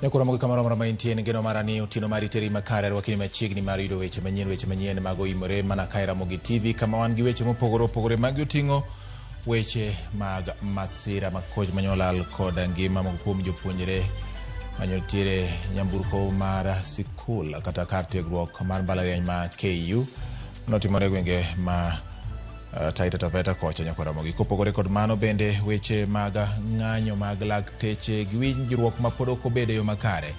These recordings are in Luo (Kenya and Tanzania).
Nyakoro kamoro amora ma intie, geno mara ni otieno mari teri makare. Rwakni machiegni mar yudo weche manyien, weche manyien mag oimore mana ka e Ramogi TV, kama wan gi weche mopogore opogore. Magi oting'o weche mag masira makoch manyolal kod ngima moko kuom jopuonjre manyotiere nyamburko mar sikul kata kar tiegruok mar mbalariany ma KU notimore e gwenge ma Taita Taveta kocha. Nyakwar Ramogi, kopogore kod mano bende weche mag ng'anyo mag lakteche gi winjruok ma pod ok obedo e yo makare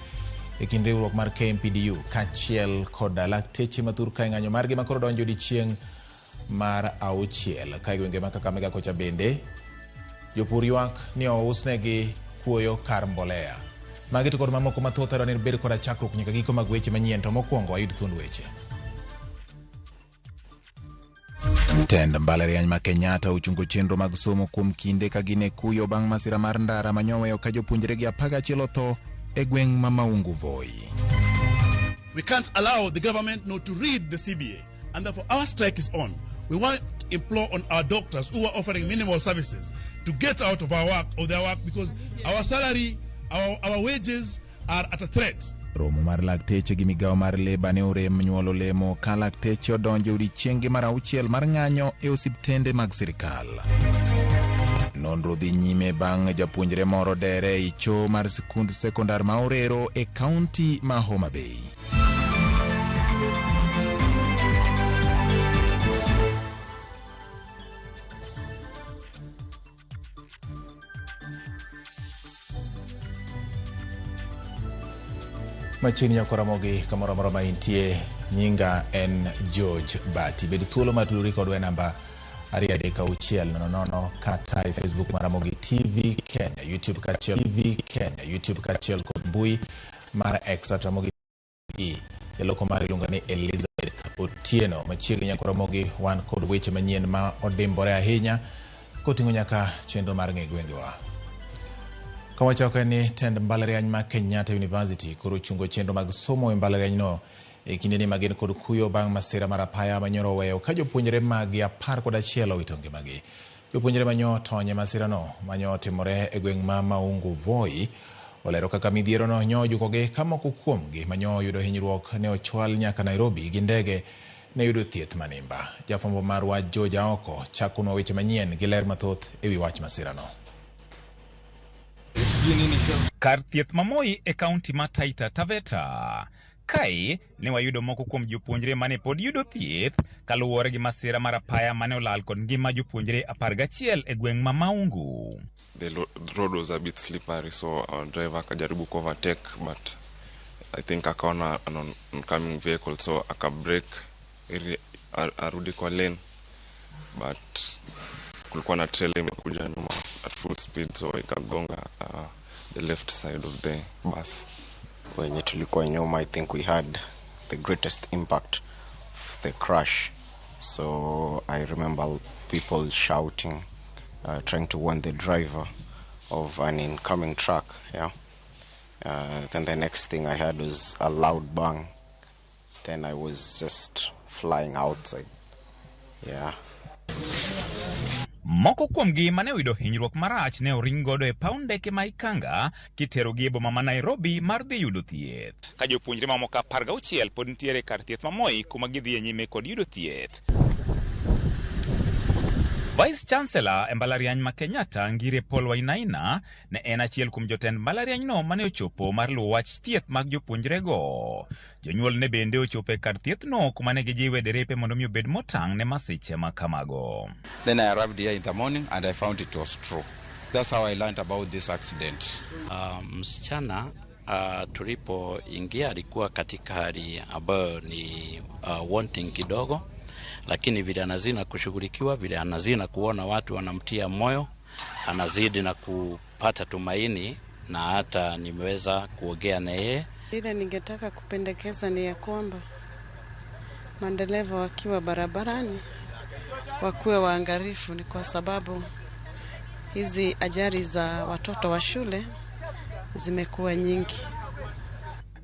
e kind riwruok mar KMPDU kaachiel kod lakteche mathur ka e ng'anyo margi makoro donjo odiechieng' mar 6. Ka e gwenge ma Kakamega kocha bende jopur ywak ni ousnegi kuoyo kar mbolea. Magi to kod mamoko mathoth adwa ni bed koda chakruok nyaka giko mag weche manyien, to mokwongo wayud thuond weche. Tend mbalariany ma Kenyatta ochungo chenro mag somo kuom kinde ka gin e kuyo bang' masira mar ndara manyoweyo ka jopuonjre gi 11 otho e gweng' ma Maungu Voi. We can't allow the government not to read the CBA, and therefore our strike is on. We want to implore on our doctors who are offering minimal services to get out of our work, of their work, because our salary, our wages are at a threat. Romo mar lakteche gi migawo mar leba ne orem nyuolo lemo ka lakteche odonjo e odiechieng'gi mar 6 mar ng'anyo e osiptende mag sirikal. Nonro dhi nyime bang' japuonjre moro dere ei choo mar sikund sekondar ma Orero e kaunti ma Homa Bay. Machiegni nyakwar Ramogi kamoro amora ma intie, nyinga en George Bati. Bed thuolo mar tudori kodwa e namba 23600 kata e Facebook mar Ramogi TV Kenya, YouTube kaachiel TV Kenya, YouTube kaachiel kod mbui mar X at Ramogi TV. Jaloko mar iluongo ni Elizabeth Otieno. Machiegni nyakwar Ramogi, wan kod weche manyien ma odimbore ahinya koting'o nyaka chenro mar ng'e gwengewa. Kawachako en ni tend mbalariany ma Kenyatta University koro ochungo chenro mag somo e mbalarianyno e kindeni ma gin kod kuyo bang' masira mar apaya manyoro oweyo ka jopuonjre maggi 11 owito ngimagi. Jopuonjre manyo tony e masirano manyo otimore e gweng' ma Maungu Voi olero kaka midhierono nyo ojukogi ka moko kuomgi manyo oyudo hinyruok ne ochwal nyaka Nairobi gi ndege ne yudo thieth manimba. Jafwambo marwa George Aoko chakonwa weche manyien gi ler mathoth e wi wach masirano. Kar thieth ma Moi e kaunti ma Taita Taveta. Kae ne wayudo moko kuom jopuonjre mane pod yudo thieth kaluwore gi masira mar apaya mane olal kod ngima jopuonjre 11 e gweng' ma Maungu. The road was a bit slippery, so our driver akajaribu ku overtake, but I think akaona an oncoming vehicle, so aka brake ili arudi kwa lane, but kulikuwa na trailer imekuja nyuma at full speed, so ikagonga the left side of the bus. Wenye tulikuwa nyuma, I think we had the greatest impact of the crash. So I remember people shouting, trying to warn the driver of an incoming truck. Yeah. Then the next thing I heard was a loud bang. Then I was just flying outside. Yeah. Moko kuomgi mane oyudo hinyruok marach ne oring godo e paw ndeke ma Ikanga kiterogi e boma ma Nairobi mar dhi yudo thieth. Ka jopuonjre mamoko 16 pod nitiere kar thieth ma Moi kuma gidhi nyime kod yudo thieth. Vice Chancellor e mbalariany ma Kenyatta Ngire Paul Wainaina ne en achiel kuom jotend mbalarianyno mane ochopo mar luwo wach thieth mag jopuonjrego. Jonyuol ne bende ochopo e kar thiethno kuma ne gijiwe derepe mondo mi obed motang' ne masiche ma kamago. Then I arrived here in the morning and I found it was true. That's how I learned about this accident. Msichana tulipoingia alikuwa katika hali ambayo ni wanting kidogo, lakini vile anazidi na kushughulikiwa, vile anazidi na kuona watu wanamtia moyo, anazidi na kupata tumaini, na hata nimeweza kuongea na yeye. Ile ningetaka kupendekeza ni ya kwamba madereva wakiwa barabarani wakuwe waangalifu, ni kwa sababu hizi ajali za watoto wa shule zimekuwa nyingi.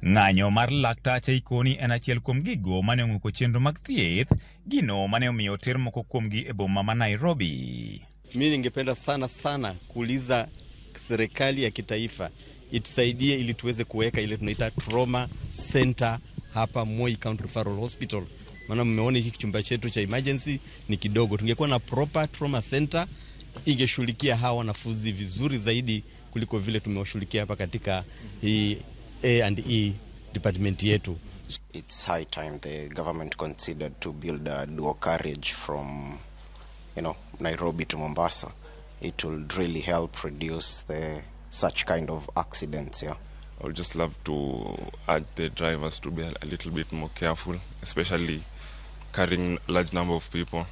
Ng'anyo mar laktache ikoni en achiel kuom gigo mane ong'uko chenro mag thieth, gino mane omiyo oter moko kuomgi e boma ma Nairobi. Mimi ningependa sana sana kuuliza serikali ya kitaifa itusaidie ili tuweze kuweka ile tunaita trauma center hapa Moi County Referral Hospital. Maana mmeona hiki chumba chetu cha emergency ni kidogo. Tungekuwa na proper trauma center ingeshughulikia hawa wanafunzi vizuri zaidi kuliko vile tumewashughulikia hapa katika hii A&E department yetu. It's high time the government considered to build a dual carriage from Nairobi to Mombasa. It will really help reduce the such kind of accidents here. I would just love to urge the drivers to be a little bit more careful, especially carrying large number of people.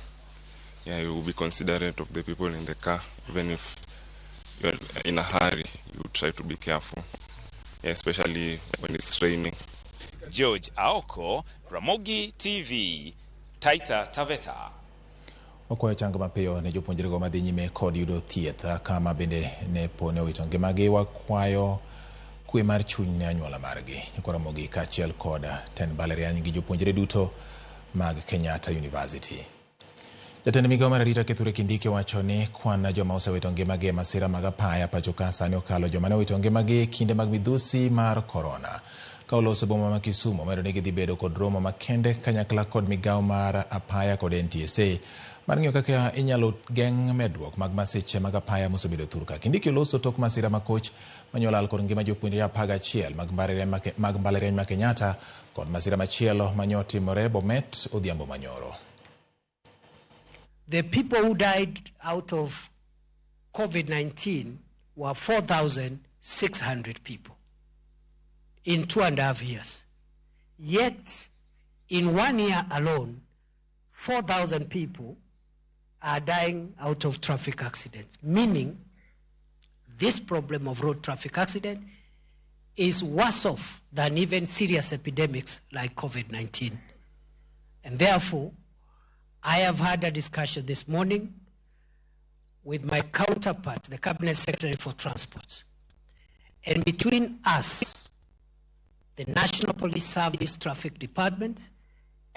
Yeah, you will be considerate of the people in the car. Even if you're in a hurry, you try to be careful. Yeah, especially when it's raining. George Aoko, Ramogi TV, Taita Taveta. Wakwayo chang mapiyo ne jopuonjrego madhi nyime kod yudo thieth kama bende ne po ne owito ngimagi. Wakwayo kwe mar chuny ne anyuola margi. Nyikwa Ramogi kaachiel kod tend mbalariany gi jopuonjre duto mag Kenyatta University. Jatend migawo mar arita Kithure Kindiki wacho ni kwan joma osewito ngimagi e masira mag apaya pacho ka sani okalo joma ne owito ngimagi e kinde mag midhusi mar korona. Ka oloso boma ma Kisumu, omedo ni gidhi bedo kod romo makende kanyakla kod migawo mar apaya kod NTSA mar ng'iyo kaka inyalo geng' medruok mag masiche mag apaya mosebedo thurka. Kindiki oloso tok masira makoch manyolal kod ngima jopuonjre 11 mag mbalariany ma Kenyatta kod masira machielo manyotimore Bomet odhiambo manyoro. The people who died out of COVID-19 were 4,600 people in 2.5 years. Yet, in 1 year alone, 4,000 people are dying out of traffic accidents, meaning this problem of road traffic accident is worse off than even serious epidemics like COVID-19. And therefore, I have had a discussion this morning with my counterpart, the Cabinet Secretary for Transport. And between us, the National Police Service Traffic Department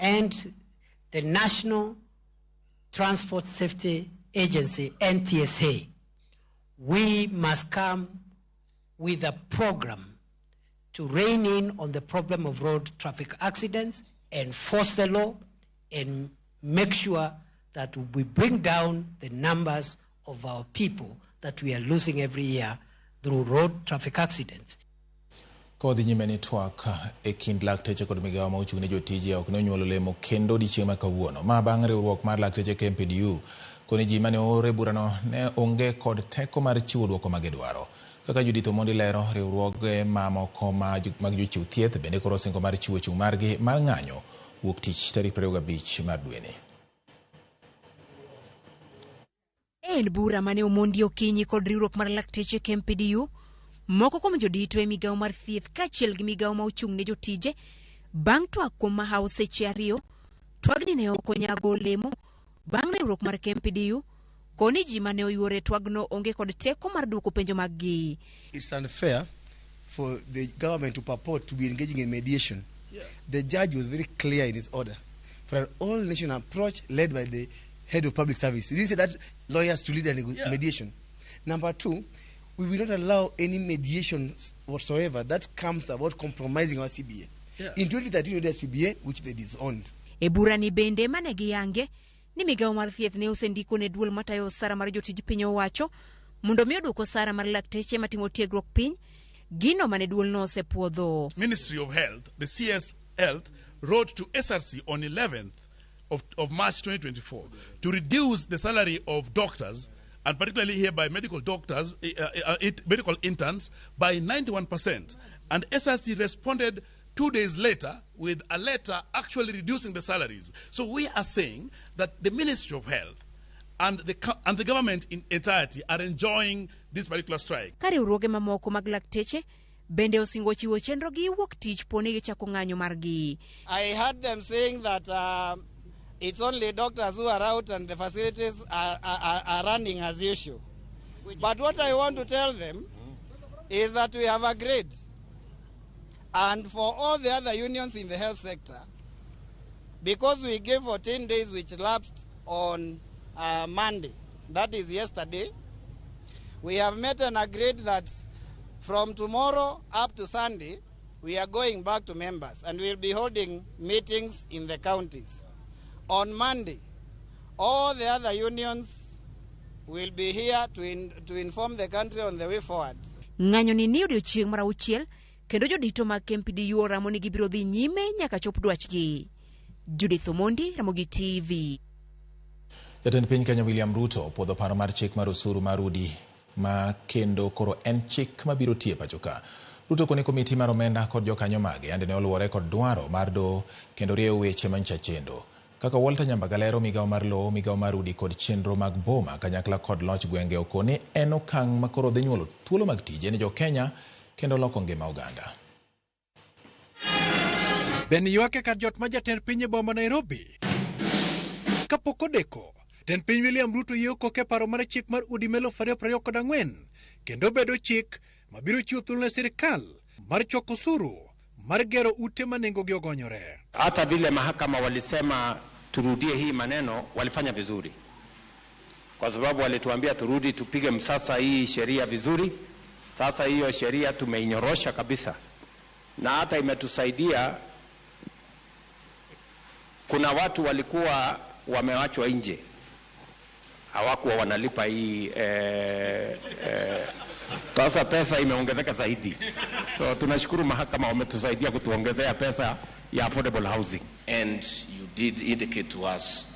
and the National Transport Safety Agency, NTSA, we must come with a program to rein in on the problem of road traffic accidents, enforce the law, and make sure that we bring down the numbers of our people that we are losing every year through road traffic accidents. Kodhi nyime ni twak e kind lakteche kod migawo ma ochung' ne jotije ok ne onyuolo lemo kendo odiechieng' ma kawuono. Ma bang' riwruok mar lakteche KMPDU koni ji mane oor e burano ne onge kod teko mar chiwo duoko magidwaro. Kaka Judith Omondi lero, riwruoge mamoko mag jochiw thieth bende koro osingo mar chiwo chung' margi mar ng'anyo wuok tich tarik 25 mar dweni. En bura mane omondi okinyi kod riwruok mar lakteche KMPDU, moko kuom jodito e migawo mar thieth kaachiel gi migawo ma ochung' ne jotije, bang' twak kuom mahawo seche 2, twagni ne ok onyago olemo bang' riwruok mar KMPDU koni ji mane oyuore twagno onge kod teko mar duoko penjo mag-gi. It's unfair for the government to purport to be engaging in mediation. Yeah. The judge was very clear in his order for an all-nation approach led by the head of public service. He didn't say that lawyers to lead a mediation. Number two, we will not allow any mediation whatsoever that comes about compromising our CBA. Yeah. In 2013, we had a CBA which they disowned. E burani bende mane giyange ni migawo mar thieth ne osendiko ne duol matayo osara mar jotij piny owacho mondo mi oduok osara mar lakteche matimo tiegruok piny, gino mane duolno osepuodho. Ministry of Health, the CS Health, wrote to SRC on 11th of March 2024 to reduce the salary of doctors, and particularly here by medical doctors, medical interns, by 91%. And SRC responded 2 days later with a letter actually reducing the salaries. So we are saying that the Ministry of Health and the government in entirety are enjoying this particular strike. Ka riwruoge mamoko mag lakteche bende osingo chiwo chenro gi wuok tich poni gichako ng'anyo margi. I heard them saying that it's only doctors who are out and the facilities are running as usual. But what I want to tell them is that we have agreed, and for all the other unions in the health sector, because we gave 14 days which lapsed on Monday, that is yesterday, we have met and agreed that From tomorrow up to Sunday, we are going back to members and we'll be holding meetings in the counties. On Monday, all the other unions will be here to inform the country on the way forward. Ng'anyo ni ni odiochieng' mar auchiel kendo jodito mag KMPDU oramo ni gibiro dhi nyime nyaka chop dwachgi. Judith Omondi, Ramogi TV. Jatend piny Kenya William Ruto opuodho paro mar chik mar osuru mar udi ma kendo koro en chik mabiro tiyo e pacho ka. Ruto koni komiti mar omenda kod jokanyo mage yande ne oluwore kod dwaro mar doho kendo rieyo weche manyicha chendo. Kaka Walter Nyambaga lero, migawo mar lowo, migawo mar udi kod chenro mag boma kanyakla kod loch gwenge okoni en okang' ma koro dhi nyuolo thuolo mag tije ne jo-Kenya kendo loko ngima oganda. Ben ywak e kar jot ma jatend piny e boma Nairobi. Kapok odeko, jatend piny William Ruto yie okoke paro mar chik mar udi ma 2024 kendo bedo chik mabiro chiwo thuolo ne sirikal mar choko osuru mar gero ute ma nengogi ogonyore. Hata vile mahakama walisema turudie hii maneno, walifanya vizuri, kwa sababu walituambia turudi tupige msasa hii sheria vizuri. Sasa hiyo sheria tumeinyorosha kabisa, na hata imetusaidia. Kuna watu walikuwa wamewachwa nje, hawakuwa wanalipa hii sasa pesa imeongezeka zaidi, so tunashukuru mahakama wametusaidia kutuongezea pesa ya affordable housing. And you did indicate to us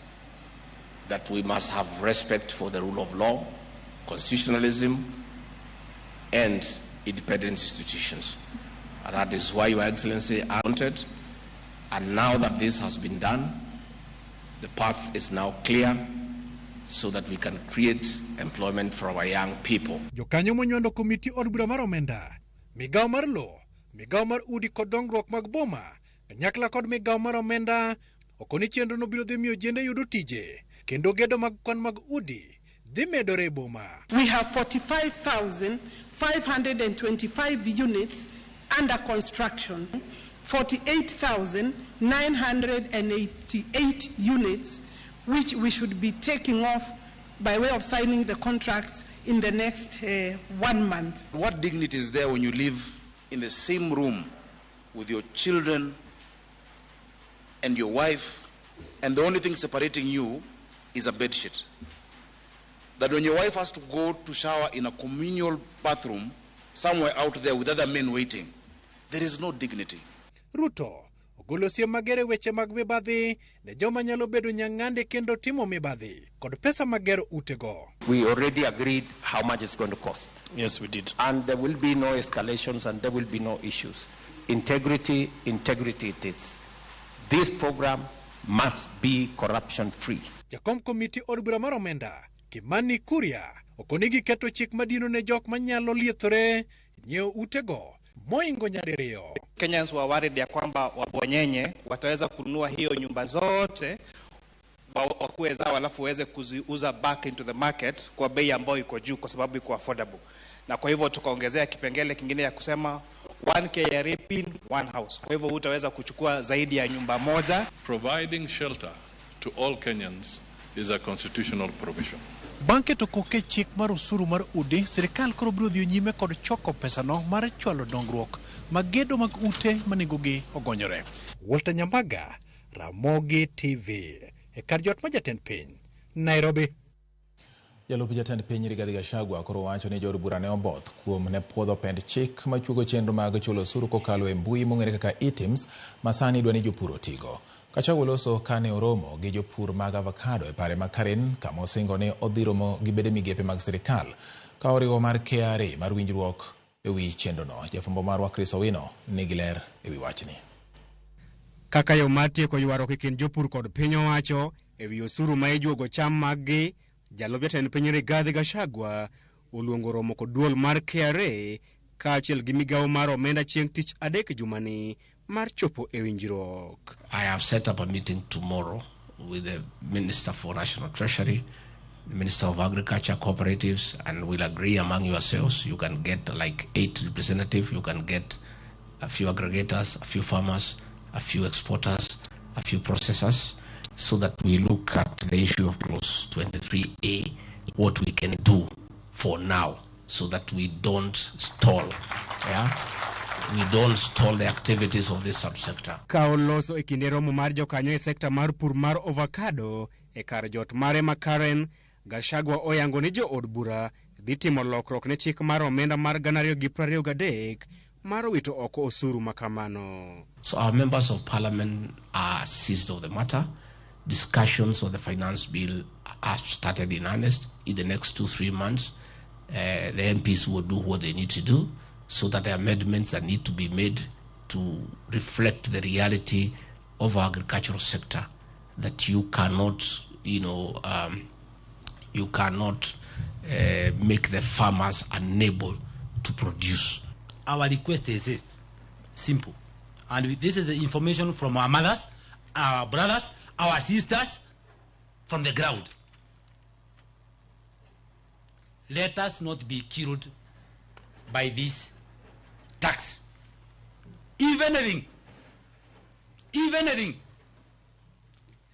that we must have respect for the rule of law, constitutionalism, and independent institutions. And that is why, Your Excellency, I wanted. And now that this has been done, the path is now clear so that we can create employment for our young people. Jokanyo monywando komiti od bura mar omenda, migawo mar lowo, migawo mar udi kod dongruok mag boma, kanyakla kod migawo mar omenda okoni chenro no biro dhi miyo ojende yudo tije kendo gedo mag kwan mag udi dhi medore e boma. We have 45,525 units under construction, 48,988 units which we should be taking off by way of signing the contracts in the next 1 month. What dignity is there when you live in the same room with your children and your wife, and the only thing separating you is a bed sheet? That when your wife has to go to shower in a communal bathroom somewhere out there with other men waiting, there is no dignity. Ruto ogolo siem mager e weche mag mibadhi ne joma nyalo bedo nyang'ande kendo timo mibadhi kod pesa mag gero utego. We already agreed how much it's going to cost. Yes, we did. And there will be no escalations and there will be no issues. Integrity, integrity it is. This program must be corruption free. Jakom komiti od bura mar omenda Kimani Kuria okoni giketo chik madino ne jok manyalo liethore nyiewo utego moingo nyadiriyo. Kenyans were worried ya kwamba wabonyenye wataweza kununua hiyo nyumba zote wakuwe zao alafu waweze kuziuza back into the market kwa bei ambayo iko juu kwa sababu iko affordable. Na kwa hivyo tukaongezea kipengele kingine ya kusema 1 KRA pin, 1 house. Kwa hivyo hutaweza kuchukua zaidi ya nyumba moja. Providing shelter to all Kenyans is a constitutional provision. Bang' keto koke chik mar osuru mar udi, sirikal koro biro dhi nyime kod choko pesano mar chwalo dongruok mag gedo mag ute ma nengogi ogonyore. Walter Nyambaga, Ramogi TV, e kar jot ma jatend piny, Nairobi. Jalup jatend piny Rigathi Gachagua koro wacho ni jood bura ne oboth kuom ne puodho pend chik machuogo chenro mag chulo osuru kokalo e mbui mong'ere kaka eTIMS ma sani dwa ni jopur otigo. Gachagua loso kane oromo gi jopur mag avocado e pare ma Karen kama osingo ni odhi romo gi bede migepe mag sirikal ka oriwo mar KRA mar winjruok ewi chenrono. Jafwambo marwa Chris Owino nigi ler ewi wachni. Kaka yo mar tieko ywaruok e kind jopur kod piny owacho ewi osuru ma ijuogo cham mag-gi, jalup jatend piny Rigathi Gachagua oluongo romo kod duol mar KRA kaachiel gi migawo mar omenda chieng' tich adek jumani mar chopo e winjruok. I have set up a meeting tomorrow with the Minister for National Treasury, the Minister of Agriculture, Cooperatives, and we'll agree among yourselves. You can get like 8 representatives, you can get a few aggregators, a few farmers, a few exporters, a few processors, so that we look at the issue of clause 23A, what we can do for now, so that we don't stall. Yeah? We don't stall the activities of this subsector. Ka oloso e kinde romo mar jokanyo e sekta mar pur mar ovakado e kar jot mare ma Karen, Gachagua oyango ni jood bura dhi timo lokruok ne chik mar omenda mar 2023 mar wito oko osuru makamano. So our members of parliament are seized of the matter. Discussions on the finance bill have started in earnest. In the next 2-3 months, the MPs will do what they need to do so that the amendments that need to be made to reflect the reality of our agricultural sector, that you cannot, you cannot make the farmers unable to produce. Our request is this, simple. And this is the information from our mothers, our brothers, our sisters from the ground. Let us not be killed by this tax. If anything,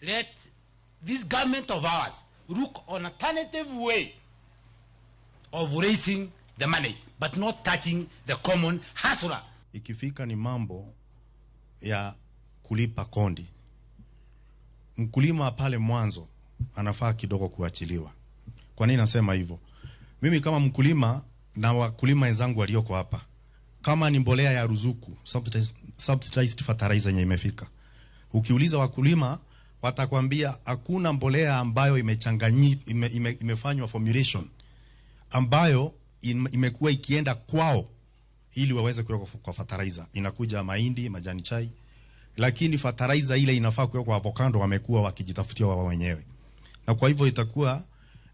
let this government of ours look on alternative way of raising the money, but not touching the common hustler. Ikifika ni mambo ya kulipa kondi, mkulima pale mwanzo anafaa kidogo kuachiliwa. Kwa nini nasema hivyo? Mimi kama mkulima na wakulima wenzangu walioko hapa, kama ni mbolea ya ruzuku, subsidized fertilizer yenye imefika, ukiuliza wakulima watakwambia hakuna mbolea ambayo imefanywa formulation ambayo imekuwa ikienda kwao ili waweze kuweka kwa fertilizer. Inakuja mahindi, majani chai, lakini fertilizer ile inafaa kuwekwa kwa avocado wamekuwa wakijitafutia wao wenyewe. Na kwa hivyo itakuwa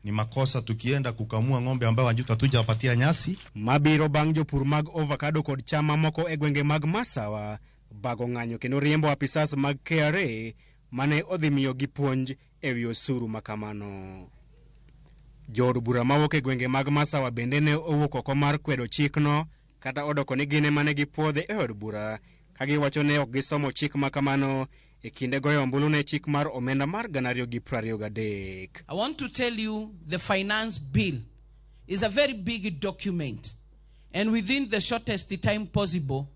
ni makosa tukienda kukamua ng'ombe ambao hatujawapatia nyasi. Mabiro bang' jopur mag ovakado kod cham mamoko e gwenge mag Masawa bago ng'anyo kendo riembo apisas mag KRA mane odhi miyogi puonj ewi osuru makamano. Jood bura mawuok e gwenge mag Masawa bende ne owuok oko mar kwedo chikno, kata odoko ni gin ema ne gipuodhe e od bura ka giwacho ne ok gisomo chik makamano e kinde goyo ombulu ne chik mar omenda mar 2023. I want to tell you the finance bill is a very big document, and within the shortest time possible,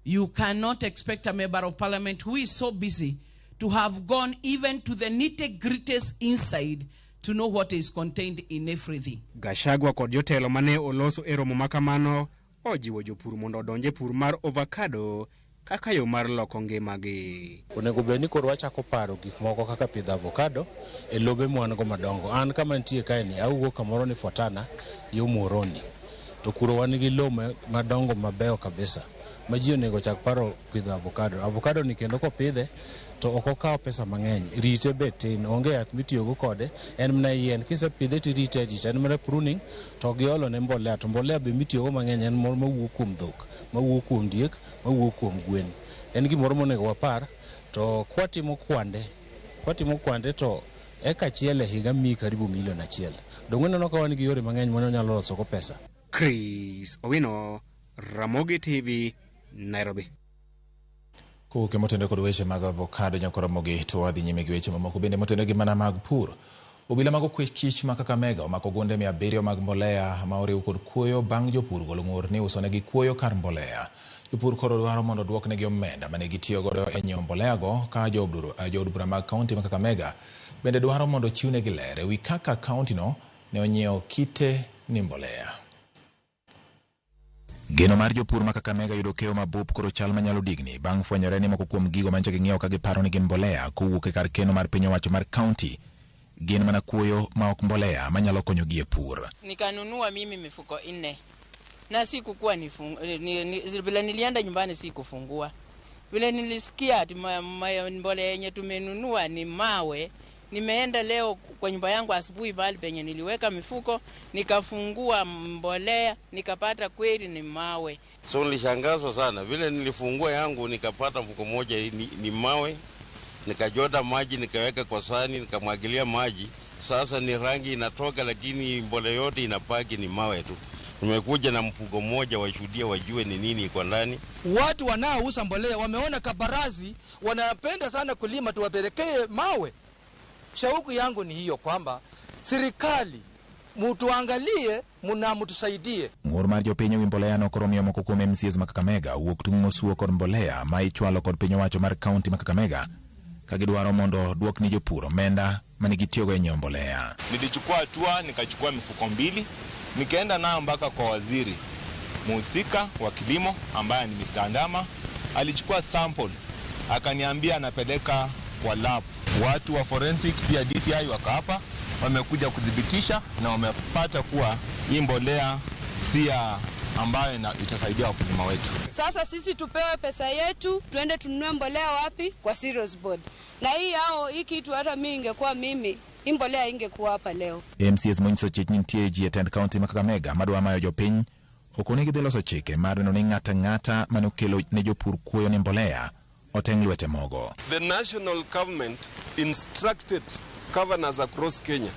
you cannot expect a member of parliament who is so busy to have gone even to the nitty-gritties inside to know what is contained in everything. Gachagua kod jotelo mane oloso e romo makamano ojiwo jopur mondo odonje pur mar ovakado kaka yo mar loko ngimagi. Onego bed ni koro wachako paro gik moko kaka pidho avocado e lobe mwan go madongo. An kama nitie kae ni awuok kamoro ni Fuatana yo Muhoroni, to kuro wan gi lo madongo mabeyo kabisa ma ji onego chak paro pidho avocado. Avocado ni kendo kopidhe to ok okaw pesa mang'eny, rite be tin, onge yath mitiyogo kode, en mana yien. Kisepidhe tirite arita, en mana pruning to giolo ne mbolea, to mbolea be mitiyogo mang'eny en moro mawuok kuom dhok, mawuok kuom diek, mawuok kuom gwen. En gimoro monego wapar, to kwatimo kwande to eka achiel e higa miyi karibu milion 1. Donge ineno ka wan gi yore mang'eny manyalo loso go pesa. Chris Owino, Ramogi TV, Nairobi. Kowuok e motende kod weche mag avocado nyakoromogi to wadhi nyime gi weche mamoko bende motende gi mana mag pur. Obila mag okwech kich ma Kakamega omako gunde 700 mag mbolea ma oriw kod kuoyo bang' jopur golo ng'ur ni usonegi kuoyo kar mbolea. Jopur koro dwaro mondo duoknegi omenda mane gitiyo godo e nyiewo mbolea go, ka jood bura mag kaunti ma Kakamega bende dwaro mondo chiwnegi ler ewi kaka kaunti no ne onyiewo kite ni mbolea. Geno mar jopur ma Kakamega yudo keyo mabup koro chal manyalo digni bang' fwenyore ni moko kuom gigo manyicho ging'iewo ka giparo ni gin mbolea kowuok e kar keno mar piny owacho mar kaunti gin mana kuoyo ma ok mbolea manyalo konyogi e pur. Nikanunua mimi mifuko 4 na sikukuwa vile nilienda nyumbani sikufungua. Vile nilisikia ati mbolea yenye tumenunua ni mawe, nimeenda leo kwa nyumba yangu asubuhi bali penye niliweka mifuko, nikafungua mbolea, nikapata kweli ni mawe. So nilishangazwa sana vile nilifungua yangu nikapata mfuko moja ni mawe, nikajota maji nikaweka kwa sahani nikamwagilia maji. Sasa ni rangi inatoka lakini mbolea yote inapaki ni mawe tu. Nimekuja na mfuko mmoja washuhudie wajue ni nini iko ndani. Watu wanaouza mbolea wameona kabarazi, wanapenda sana kulima, tuwapelekee mawe. Shauku yangu ni hiyo kwamba serikali Mutuangalie muna mutusaidie. Ng'ur mar jopiny ewi mbolea nokoro miyo moko kuom MCAs ma Kakamega wuok tung' mosuo kod mbolea ma ichwalo kod piny owacho mar kaunti ma Kakamega ka gidwaro mondo duok ni jopur omenda mane gitiyogo e nyiewo mbolea. Nilichukua hatua, nikachukua mifuko 2, nikaenda nayo mpaka kwa waziri muhusika wa kilimo ambaye ni Mr. Andama. Alichukua sample akaniambia anapeleka kwa lab. Watu wa forensic pia DCI wako hapa, wamekuja kudhibitisha na wamepata kuwa hii mbolea si ya ambayo itasaidia wakulima wetu. Sasa sisi tupewe pesa yetu tuende tununue mbolea wapi? Kwa Cereals Board. Na hii yao hii kitu hata mimi ingekuwa mimi hii mbolea ingekuwa hapa leo. MCAs monyiso chich ni nitie ji e tend kaunti ma Kakamega madwa mayo jopiny okone gidhi loso chike mar neno ni ng'ata ng'ata mane okelo ne jopur kuoyo ni mbolea oteng' lwete mogo. The national government instructed governors across Kenya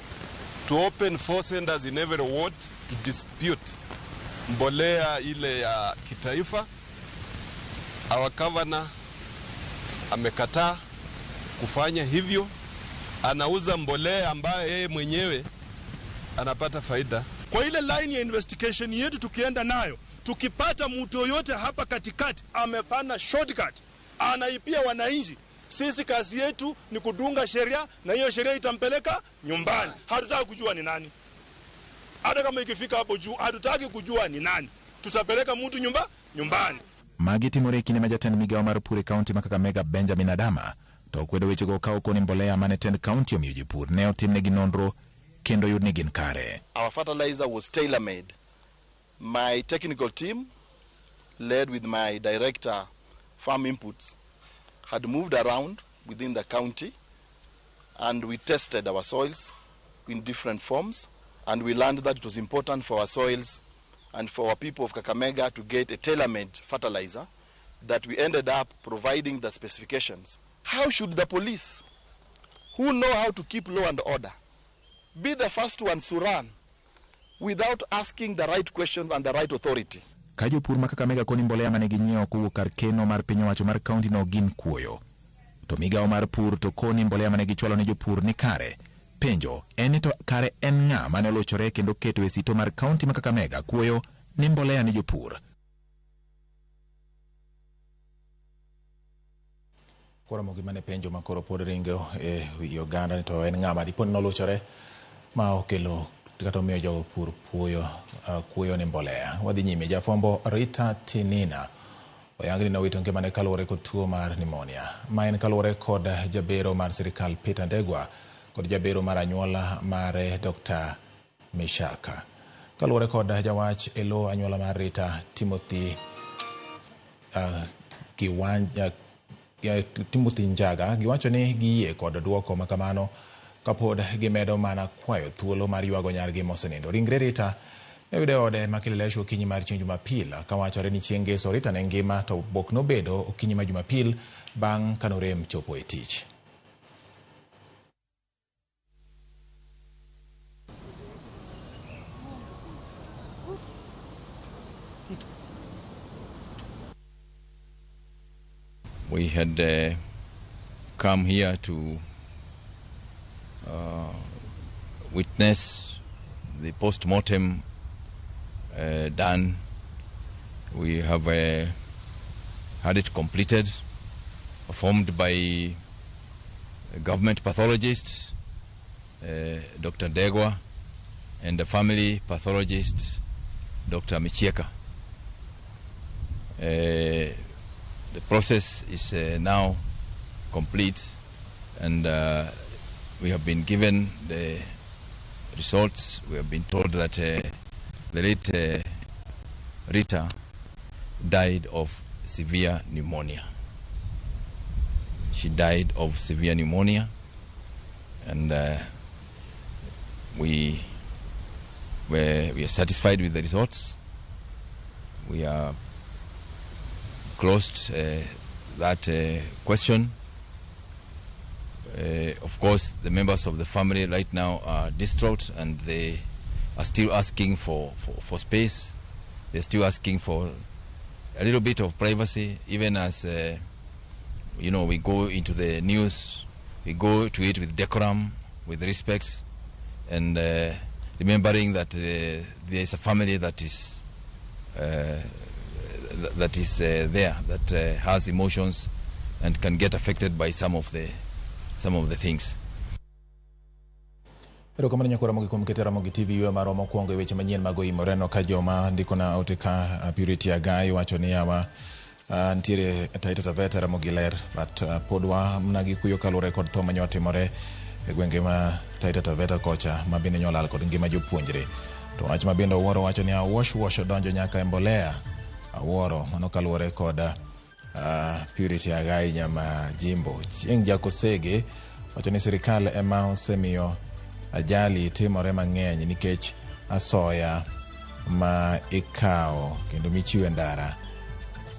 to open 4 centers in every ward to dispute mbolea ile ya kitaifa. Our governor amekataa kufanya hivyo, anauza mbolea ambayo yeye mwenyewe anapata faida. Kwa ile line ya investigation yetu tukienda nayo, tukipata mtu yoyote hapa katikati amepana shortcut, anaipia wananchi, sisi kazi yetu ni kudunga sheria na hiyo sheria itampeleka nyumbani. Hatutaki kujua ni nani. Hata kama ikifika hapo juu hatutaki kujua ni nani. Tutapeleka mtu nyumbani. Magi timore kinde ma jatend migawo mar pur e kaunti ma Kakamega Benjamin Adama to okwedo wechego ka okoni mbolea mane tend kaunti omiyo jopur ne otimnegi nonro kendo yud ni gin kare. Our fertilizer was tailor-made. My technical team, led with my director, Farm Inputs, had moved around within the county and we tested our soils in different forms, and we learned that it was important for our soils and for our people of Kakamega to get a tailor-made fertilizer that we ended up providing the specifications. How should the police, who know how to keep law and order, be the first ones to run without asking the right questions and the right authority? Ka jopur ma Kakamega koni mbolea mane ginyiewo kowuok kar keno mar piny owacho mar kaunti no gin kuoyo, to migawo mar pur to koni mbolea mane gichwalo ne jopur ni kare. Penjo en ni to kare en ng'a mane olochore kendo keto e sito mar kaunti ma Kakamega kuoyo ni mbolea ni jopur? Koro mogi mane penjo ma koro pod ringo e wi oganda ni to en ng'a ma dipo ni nolochore ma okelo kata omiyo jopur kuoyo ni mbolea. Wadhi nyime. Jafwambo Rita Tinina oyang ni nowito ngimane kaluwore kod tuo mar pneumonia. Ma en kaluwore kod jabero mar sirikal Peter Ndegwa kod jabero mar anyuola mare Dr. Mishaka. Kaluwore kod jawach e lo anyuola mar Rita Timothy Timothy Njaga giwacho ni giyie kod duoko makamano kapod gimedo mana kwayo thuolo mar ywago nyargi mosenindo. Ringre Rita ne oyudo e ode ma Kileleshwa okinyi mar chieng' Jumapil kawachore ni chieng' Ngeso Rita ne ngima to bok nobedo okinyi ma Jumapil bang' kanorem chopo e tich. We had come here to witness the post-mortem done. We have had it completed, performed by a government pathologist, Dr. Degwa, and the family pathologist, Dr. Michieka. The process is now complete, and we have been given the results. We have been told that the late Rita died of severe pneumonia. She died of severe pneumonia, and we are satisfied with the results. We are closed that question. Of course, the members of the family right now are distraught, and they are still asking for space. They're still asking for a little bit of privacy, even as you know, we go into the news, we go to it with decorum, with respect, and Remembering that there is a family that is there, that has emotions and can get affected by some of the things. Erokamano nyakora Ramogi kuom keto Ramogi TV ywe marwa mokwongo e weche manyien mag oimore no ka joma ndiko na ote ka Purity Agai wacho ni yawa nitiere Taita Taveta Ramogi ler but pod wa mana gi kuyo kaluwore kod tho mane otimore e gwenge ma Taita Taveta kocha ma bende nyolal kod ngima jopuonjre. To wach ma bende Owuoro wacho ni wash wash odonjo nyaka e mbolea. Awuoro mano kaluwore kod Purity Agai nyama jimbo. Chieng' Jakosege wacho ni sirikal ema osemiyo ajali timore mang'eny nikech asoya ma ikawo kendo michiwo e ndara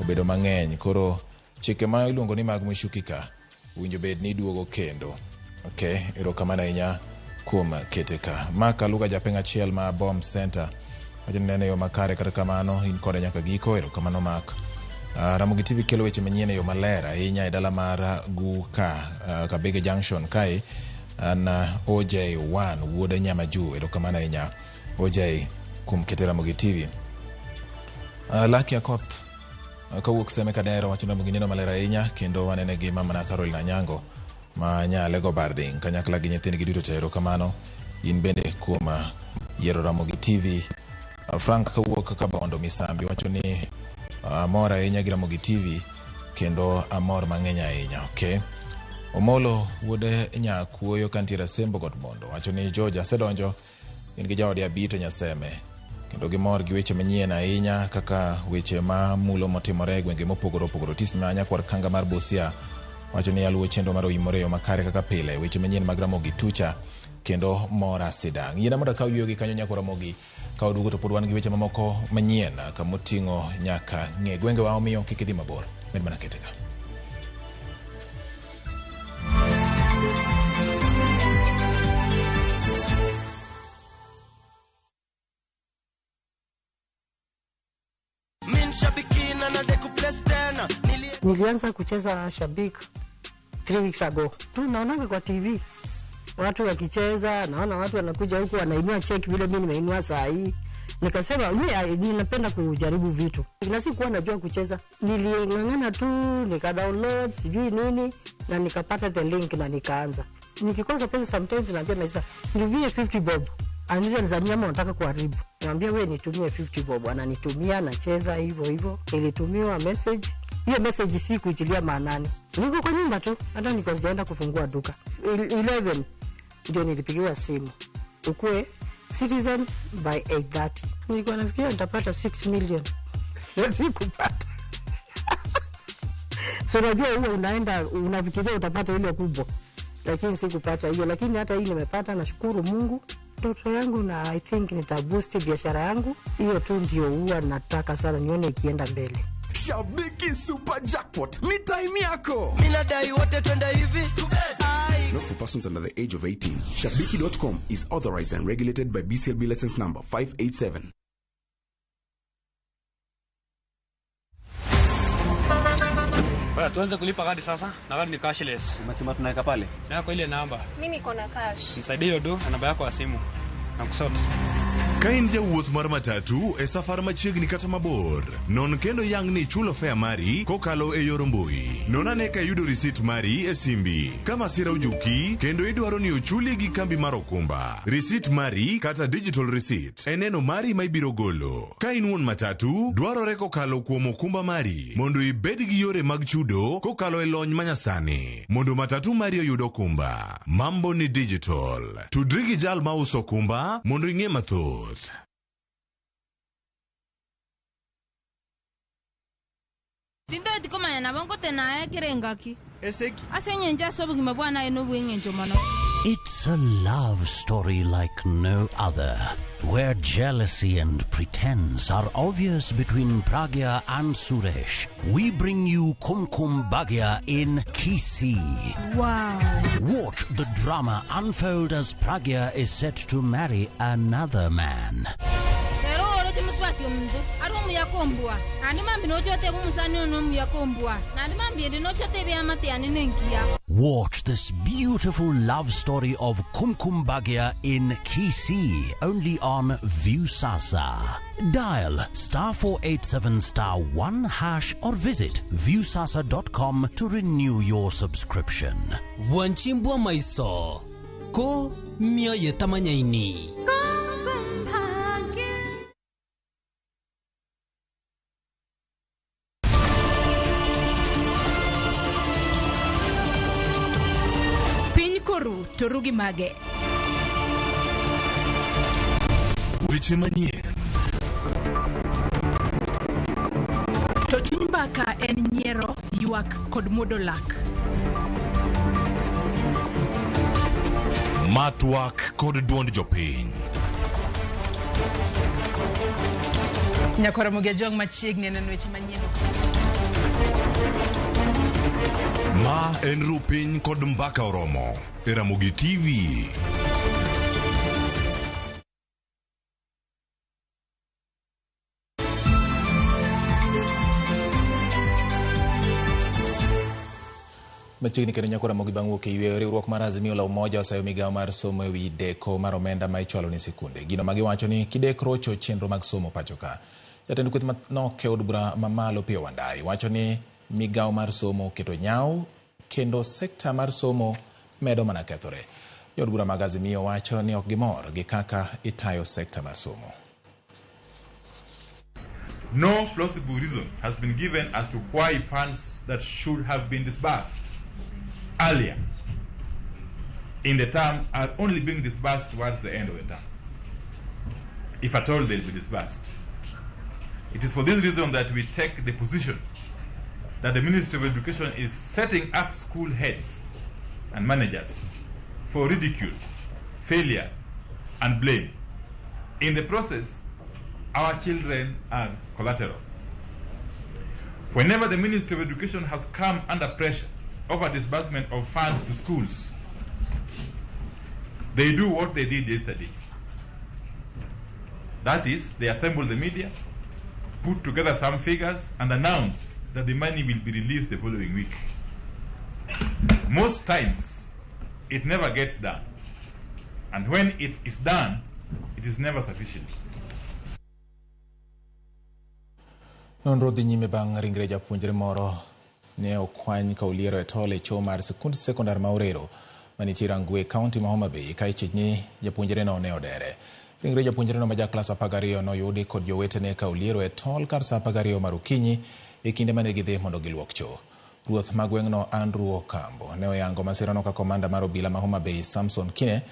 obedo mang'eny. Koro chike ma iluongo ni mag Mushuki ka owinjo bed ni iduogo kendo. Okay, erokamano ahinya kuom kete ka. Mark Aluga japeng' achiel ma Bomb Center wacho ni neno e yo makare, kata kamano in kode nyaka giko. Erokamano Mark. Ramogi TV kelo weche manyien e yo maler ahinya e dala mar Guka, Kabege Junction kae. An OJ1 wuod Nyamaju, erokamano ahinya OJ kuom kete Ramogi TV. Lucky Akoth kawuok Seme Kadero wacho ni Ramogi neno maler ahinya kendo wanene gi mamana Caroline Anyango ma Nyalego Barding kanyakla gi nyithindgi duto te. Erokamano in bende kuom yiero Ramogi TV. Frank kawuok Kabondo Misambi wacho ni amor ahinya gi Ramogi TV kendo amor mang'eny ahinya. Okay. Omolo wuod Nyakuoyo kantiere Asembo Got Bondo wacho ni George asedonjo in gi jaode Abito Nyaseme kendo gimor gi weche manyien ahinya kaka weche ma mulo motimore e gwenge mopogore opogore. Otis ma nyakwar Kanga mar Busia wacho ni aluwo chenro mar oimore e yo makare kaka pile. Weche manyien mag Ramogi Tucha kendo mora sidang'. Yiena mondo akaw yueyo gi kanyo nyakwar Ramogi ka waduogo to pod wan gi weche mamoko manyien kamoting'o nyaka ng'e gwengewa, omiyo kik idhi mabor. Med mana kete ka. Nilianza kucheza Shabik 3 weeks ago. Tu naonanga kwa TV watu wakicheza, naona watu wanakuja huku wanainua check vile mimi nimeinua saa hii. Nikasema mimi ninapenda kujaribu vitu. Na sikuwa najua kucheza. Niling'ang'ana tu, nika download sijui nini na nikapata the link na nikaanza. Nikikosa pesa sometimes naambia naisa, nitumie 50 bob. Ananiuliza nizania ama unataka kuharibu. Niambia wewe nitumie 50 bob. Ananitumia, nacheza hivyo hivyo. Nilitumiwa message. Hiyo message si kuitilia maanani. Niko kwa nyumba tu, hata nilikuwa sijaenda kufungua duka. 11 ndio nilipigiwa simu. Ukue Citizen by 8:30. Nilikuwa nafikiria nitapata 6 million. Sikupata. So unajua huwa unaenda unafikiria utapata ile kubwa. Lakini sikupata hiyo, lakini hata hii nimepata, nashukuru Mungu. Ndoto yangu na I think nitaboost biashara yangu. Hiyo tu ndio huwa nataka sana nione ikienda mbele. Shabiki Super Jackpot ni time yako. Mimi nadai wote twende hivi. Not for persons under the age of 18. Shabiki.com is authorized and regulated by BCLB license number 587. Bwana, tuanze kulipa kadi sasa na kadi ni cashless. Umesema tunaweka pale? Na kwa ile namba. Mimi niko na cash. Nisaidie hiyo do na namba yako ya simu. Na kusort. Ka in jawuoth mar matatu e safar machiegni kata mabor, non kendo yang ni ichulo fare mari kokalo e yor mbui. Non ane ka iyudo risit mari e simbi. Ka masira ojuki kendo idwaro ni ochuli gi kambi mar okumba, risit mari kata digital receipt e neno mari ma ibiro golo. Ka in wuon matatu, dwarore kokalo kuom okumba mari mondo ibed gi yore mag chudo kokalo e lony manyasani mondo matatu mari oyud okumba. Mambo ni digital. Tudri gi jal mauso okumba mondo ing'e mathoth. Tindo tikomanya nabo tena ekirengaki. Eseki. Asenyenja sobugima bwana eno bweng'encho mono. It's a love story like no other, where jealousy and pretense are obvious between Pragya and Suresh. We bring you Kumkum Bhagya in Kisii. Wow. Watch the drama unfold as Pragya is set to marry another man. Mbwati omundu ari omuyakombwa andi mambi nochote bumusani ono omuyakombwa nandi mambi endi nochote byamate ane nenkiya. Watch this beautiful love story of Kumkum Bhagya in Kisii, only on Viusasa. Dial *487*1# or visit viusasa.com to renew your subscription. Wanchimbwa maiso ko mioyo tamanyaini. Koru torugi mage. Weche manyien. To chuny mbaka en nyiero, ywak kod muodo lak. Matwak kod duond jopiny. Nyakoro Mugia machiegni neno weche manyien. Ma en Rupiny kod Mbaka Oromo e Ramogi TV. Machiegni kendo nyako Ramogi bang' wuok e yweyo, riwruok mar Azimio la Umoja osayo migawo mar somo ewi deko mar omenda ma ichwalo ne sikunde. Gino ma giwacho ni kidek rocho chenro mag somo pacho ka. Jatend kweth manok e od bura mamalo Opiyo Wandayi wacho ni migawo mar somo oketo nyawo kendo sekta mar somo medo mana kethore. Jood bura mag Azimio wacho ni ok gimor gi kaka itayo sekta mar somo. No plausible reason has been given as to why funds that should have been disbursed earlier in the term are only being disbursed towards the end of the term, if at all they'll be disbursed. It is for this reason that we take the position that the Ministry of Education is setting up school heads and managers for ridicule, failure, and blame. In the process, our children are collateral. Whenever the Ministry of Education has come under pressure over disbursement of funds to schools, they do what they did yesterday. That is, they assemble the media, put together some figures, and announce that the money will be released the following week. Most times, it never gets done. And when it is done, it is never sufficient. Nonro dhi nyime bang' ringre japuonjre moro ne okwany ka oliero e tol e choo mar sikund sekondar ma Orero manitie Rangwe, kaunti ma Homa Bay, ka ichich ni japuonjreno ne odere. Ringre japuonjreno ma ja klas 12 noyudi kod jowetene ka oliero e tol kar saa 12 mar okinyi e kinde mane gidhi mondo giluok choo. Ruoth ma gweng'no Andrew Okambo ne oyango masirano ka komanda mar obila ma Homa Bay Samson Kine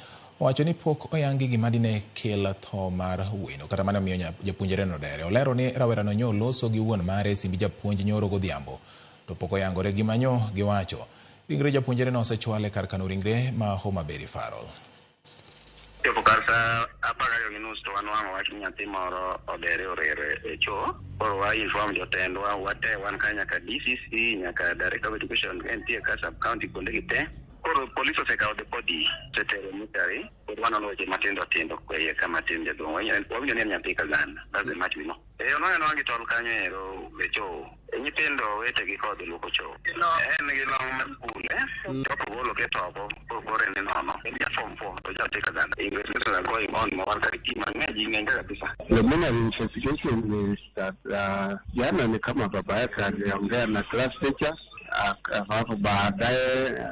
owacho ni pok oyangi gima dine kel tho mar wuoyino kata mane omiyo japuonjreno dere. Olero ni rawerano nyo loso gi wuon mare e simbi japuonj nyoro godhiambo to pok oyangore gima nyo giwacho. Ringre japuonjreno osechwale kar kano ringre ma Homa Bay Referral. Chopo kar saa 12:30 to wanwang'o wach ni nyathi moro odere orero e choo. Koro wa inform jotendwa wate wan ka nyaka DCC nyaka Director of Education nitie ka sub county kuonde gi te. Koro polis osekawo the body osetero mortuary. Koro wanono weche matindo tindo e kama tin jaduong'. Wawinjo ni en nyathi ka gana. That's the much we know. Onwang'e nwa gi tol kanyo ero e choo. Nyithindo wetegi kodhi luoko choo. En gi long mar skul, choko golo keto oko, koro kore ni nono. En ja form 4 to ja teka gana. Investigations are going on ma wan kar ji mang'eny, ji ng'eny kabisa. The main investigation is that jana ni kama baba yake aliongea na class teacher, alafu baadaye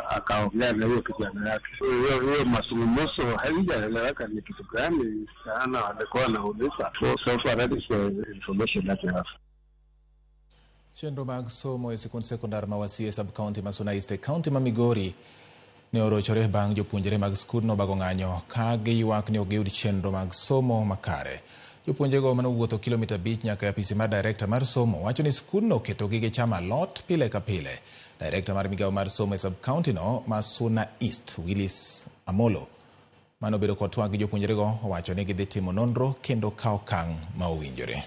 akaongea na huyo kijana yake. Hiyo mazungumzo haijaeleweka ni kitu gani sana alikuwa anauliza. So far that is the information that we have. Chenro mag somo e sikund sekondar ma Wasie sub county ma Suna East e county ma Migori ne orochore bang' jopuonjre mag skundno bago ng'anyo ka giywak ni ok giyud chenro mag somo makare. Jopuonjrego manowuotho kilomita 5 nyaka e apisi mar director mar somo wacho ni skundno oketo gige chamo alot pile ka pile. Director mar migawo mar somo e sub county no ma Suna East Willis Amolo manobedo kod twak gi jopuonjrego owacho ni gidhi timo nonro kendo kawo okang' ma owinjore.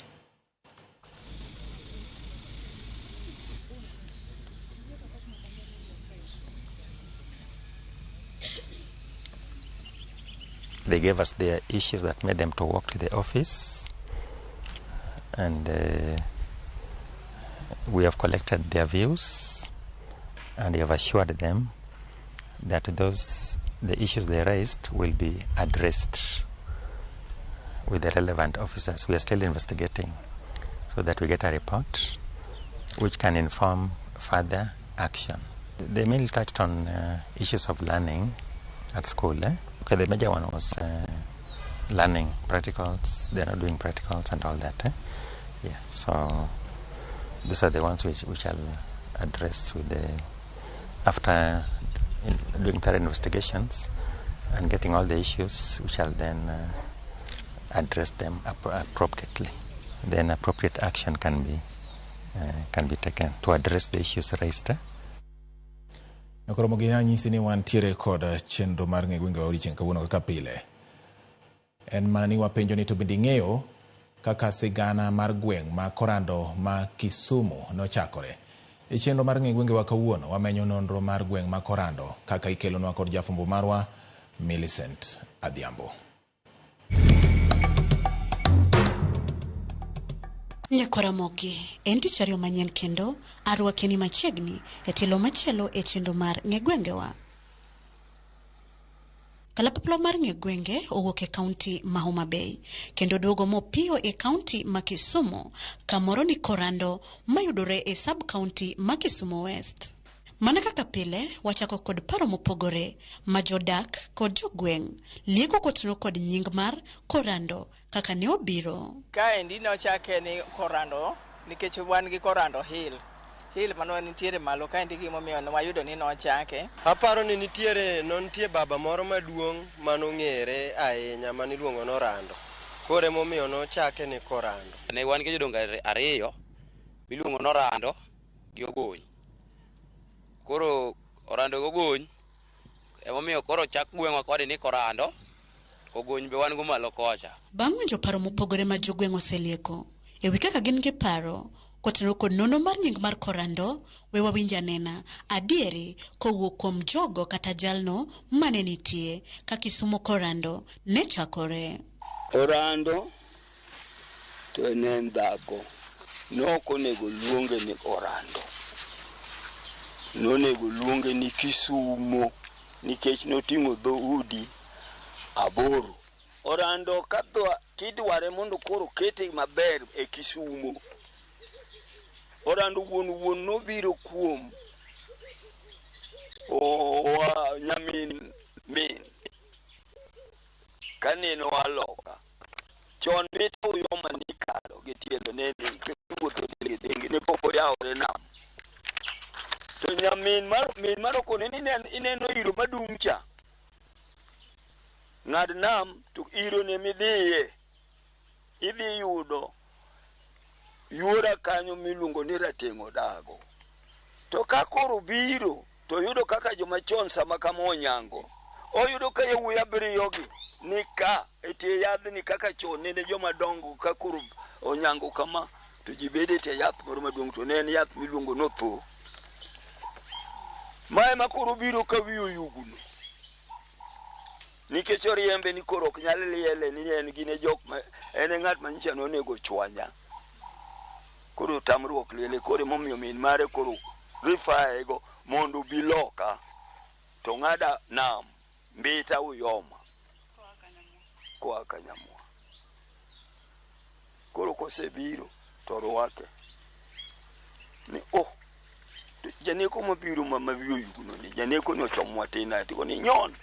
They gave us their issues that made them to walk to the office. And we have collected their views and we have assured them that the issues they raised will be addressed with the relevant officers. We are still investigating so that we get a report which can inform further action. They mainly touched on issues of learning at school. Okay, the major one was learning practicals. They're not doing practicals and all that. Yeah, so these are the ones which I'll address with the after doing thorough investigations and getting all the issues, which I'll then address them appropriately. Then appropriate action can be taken to address the issues raised. Koro mogina nyisi ni wantiere kod chenro mar ng'e gwenge wa odiochieng' kawuono kaka pile. En mana ni wapenjo ni to bende ing'eyo kaka sigana mar gweng' ma Korando ma Kisumu nochakore. E chenro mar ng'e gwenge wa kawuono wamenyo nonro mar gweng' ma Korando kaka ikelonwa kod jafwambo marwa Millicent Adhiambo. Nyakoramogi en tich ariyo manyien kendo arwakeni machiegni e tielo machielo e chenro mar ng'e gwengewa. Kalapaplo mar ng'e gwenge owuok e kaunti ma Homa Bay kendo duogo mopiyo e kaunti ma Kisumu kamoro ni Korando mayudore e sub kaunti ma Kisumu West. Mana kaka pile wachako kod paro mopogore ma jodak kod jogweng' lieko kotieno kod nying mar Korando kaka ne obiro. Kaendi nochake ni Korando nikech wan gi Korando Hill. Hill mano nitiere malo kaendi gimomiyo ne wayudo ni nochake. Aparo ni nitie baba moro maduong' manong'ere ahinya maniluongo ni Orando. Koro emomiyo nochake ni Korando. Ne wan gi jodongo ariyo miluongo ni Orando gi Ogony. Koro Orando gi Ogony emomiyo koro chak gweng'wa kodi ni Korando, Ogony be wan go malo kocha. Bang' winjo paro mopogore ma jogweng' oselieko e wi kaka gin gi paro kotenore kod nono mar nying mar Korando, we wawinj anena adieri kowuok kuom jogo kata jalno mane nitie ka Kisumu Korando ne chakore. Orando to ne en dhako, ne ok onego luonge ni Orando, nonego luonge ni Kisumo nikech noting'o dhoudi 8. Orando kidware mondo koro kete maber e Kisumo. Orando wuon nobiro kuom owa nyamin min kaneno aloka chon beta uyoma nikalo gi tielo ne kiwuotho gi ne pok oyawore nam. To nyamin mar min mar okone ni ineno iro madung' cha, ng'ad nam to iro ne midhiye idhi yudo yuora kanyo miluongo ni Rateng' Odago. To ka koro biro to yudo kaka joma chon sama kama onyango, oyudo ka yawuoyi abiriyo gi ni ka e tie yadhni kaka chon nene joma dongo ka koro onyango kama to ji bedo e tie yath moro maduong' to ne en yath miluongo ni otho. Mae ma koro biro ka wiye oyugno nikech oriembe ni koro ok nyal liele ni en gine jok ma en e ng'at ma nyicha nonego chwanya. Koro tamruok liele koro emomiyo min mare koro rifae go mondo obi loka to ng'ada nam Mbita Uyoma koa Kanyamwa. Koro kosebiro to rwake ni oh janeko mabiro ma wiye oyugno ni janeko ni ochomwa tin ae ni nyon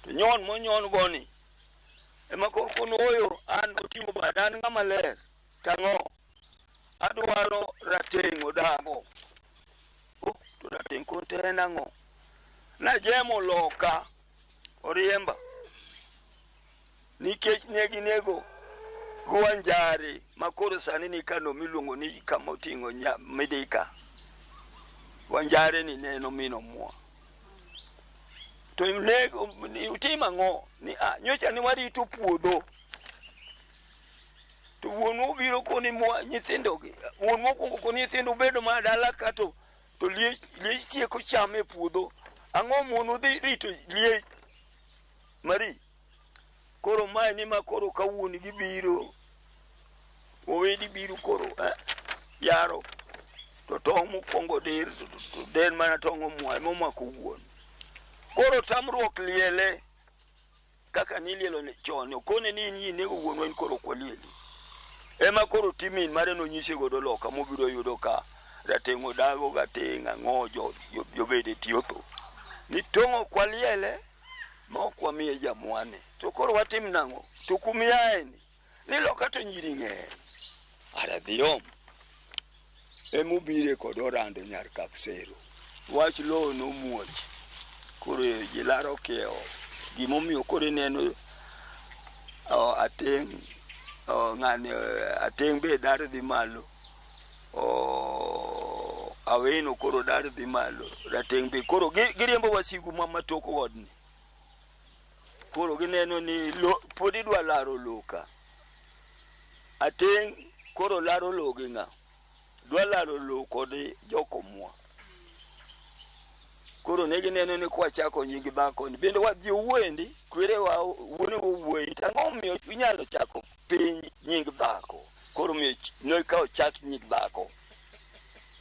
to nyon monyon go ni ema koro konoyo an oting'o bada an ng'ama ler tang'o adwaro Rateng' Odago. Oh, to Rateng' kote en ang'o? Najemo loka oriemba nikech ne ginego Gwanjari ma koro sani ni kano miluongo ni kama oting'o Midika. Wanjare ni neno mino mwa. To nego utim ang'o? Ni nyocha ni warito puodho. To wuonwa obiro koni nyithindo gi wuonwa okwongo koni nyithindo bedo ma dala ka to liech tieko cham e puodho. Ang'o mono dhi rito liech Mari? Koro mae ni ma koro ka wuon gi biro Owedi biro koro yaro to tong' mokwongo dir to den mana tong' omwa momako wuon. Koro tamruok liele kaka nilielo chon, okone ni in inego wuonwa in koro ok walieli. Ema koro timin mare nonyise godo loka mobiro yudo ka rateng' odago gateng' ang'o jobede tiyo tho. Ni tong' ok waliele ma ok wamiye jamwane. To koro watim nang'o? To kumiaeni ni loka to nyiri ng'eny. Ara dhiom emobire kod Orando nyar Kaksero. Wach lowo nomuoch. Koro ji laro kiewo. Gimomiyo koro ineno ateng' ng'ani ateng' be dar dhi malo. Awino koro dar dhi malo. Rateng' be koro giriembo wasigu ma matok godni. Koro gineno ni pod idwa laro lowo ka. Ateng' koro laro lowo gi ng'a? Dwa laro lowo kod jokomwa. Koro ne gineno ni kwachako nying dhako ni bende wadhi owuoendi kwerewa wuone owuoendi to ang'o omiyo inyalo chako piny nying dhako. Koro omiyo ne ka ochak nying dhako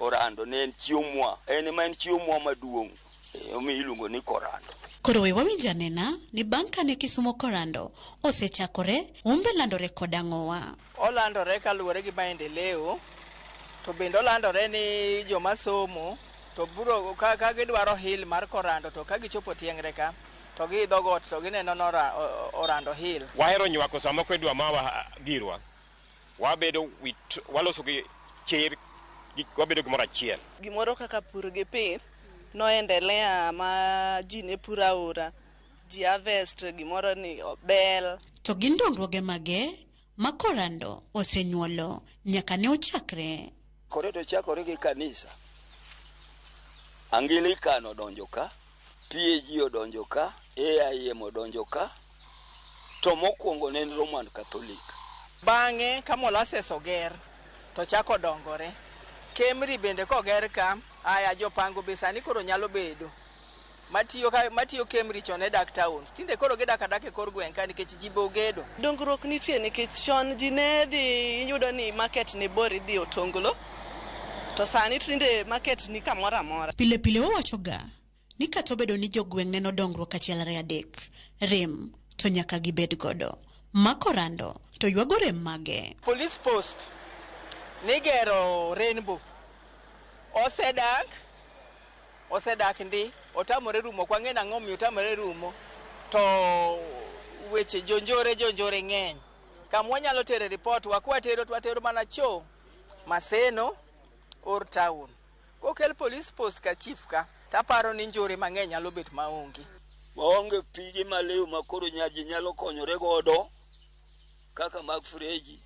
Orando ne en chiomwa, en ema en chiomwa maduong' omiyo iluongo ni Korando. Koro we wawinj anena ni bang' kane Kisumo Korando osechakore, umbe landore kod ang'owa. Olandore kaluwore gi maendeleo, to bende olandore ni joma somo to biro ka gidwaro hill mar Korando to ka gichopo Tieng're ka to giidho got to gineno ni Orando Hill. Wahero nywako sama idwa mawa girwa, wabedo waloso gi chir, wabedo gimoro achiel. Gimoro kaka pur gi pith noendelea ma ji ne puro aora, ji harvest gimoro ni bel. To gin dongruoge mage ma Korando osenyuolo nyaka ne ochakre? Kore to chakore gi kanisa. Anglican odonjo ka, PAG odonjo ka, AIM odonjo ka, to mokwongo ne en Roman Catholic. Bang'e ka molasses oger to chako dongore. Kemri bende koger ka, aya jopango be sani koro nyalo bedo. Matiyo Kemri chon ne dak towns. Tinde koro gidak adak e kor gweng' ka nikech ji be ogedo. Dongruok nitie nikech chon ji ne dhi yudo ni market ne bor idhi Otonglo. To sani tinde market ni kamoro amora. Pile pile wawachoga ni kata obedo ni jogweng' neno dongruok achiel ariyo adek, rem to nyaka gibed godo. Ma Korando to ywago rem mage. Police post nigero Rainbow. Osedak ndi, otamore rumo. Ok wang'e nang'o omiyo otamore rumo. To weche jonjore ng'eny. Kama wanyalo tere report wakwatero to watero mana cho Maseno or town. Kokel police post ka chief ka, taparo ni njore mang'eny nyalo bet maonge. Waonge pige maliw ma koro ji nyalo konyore godo kaka mag freji.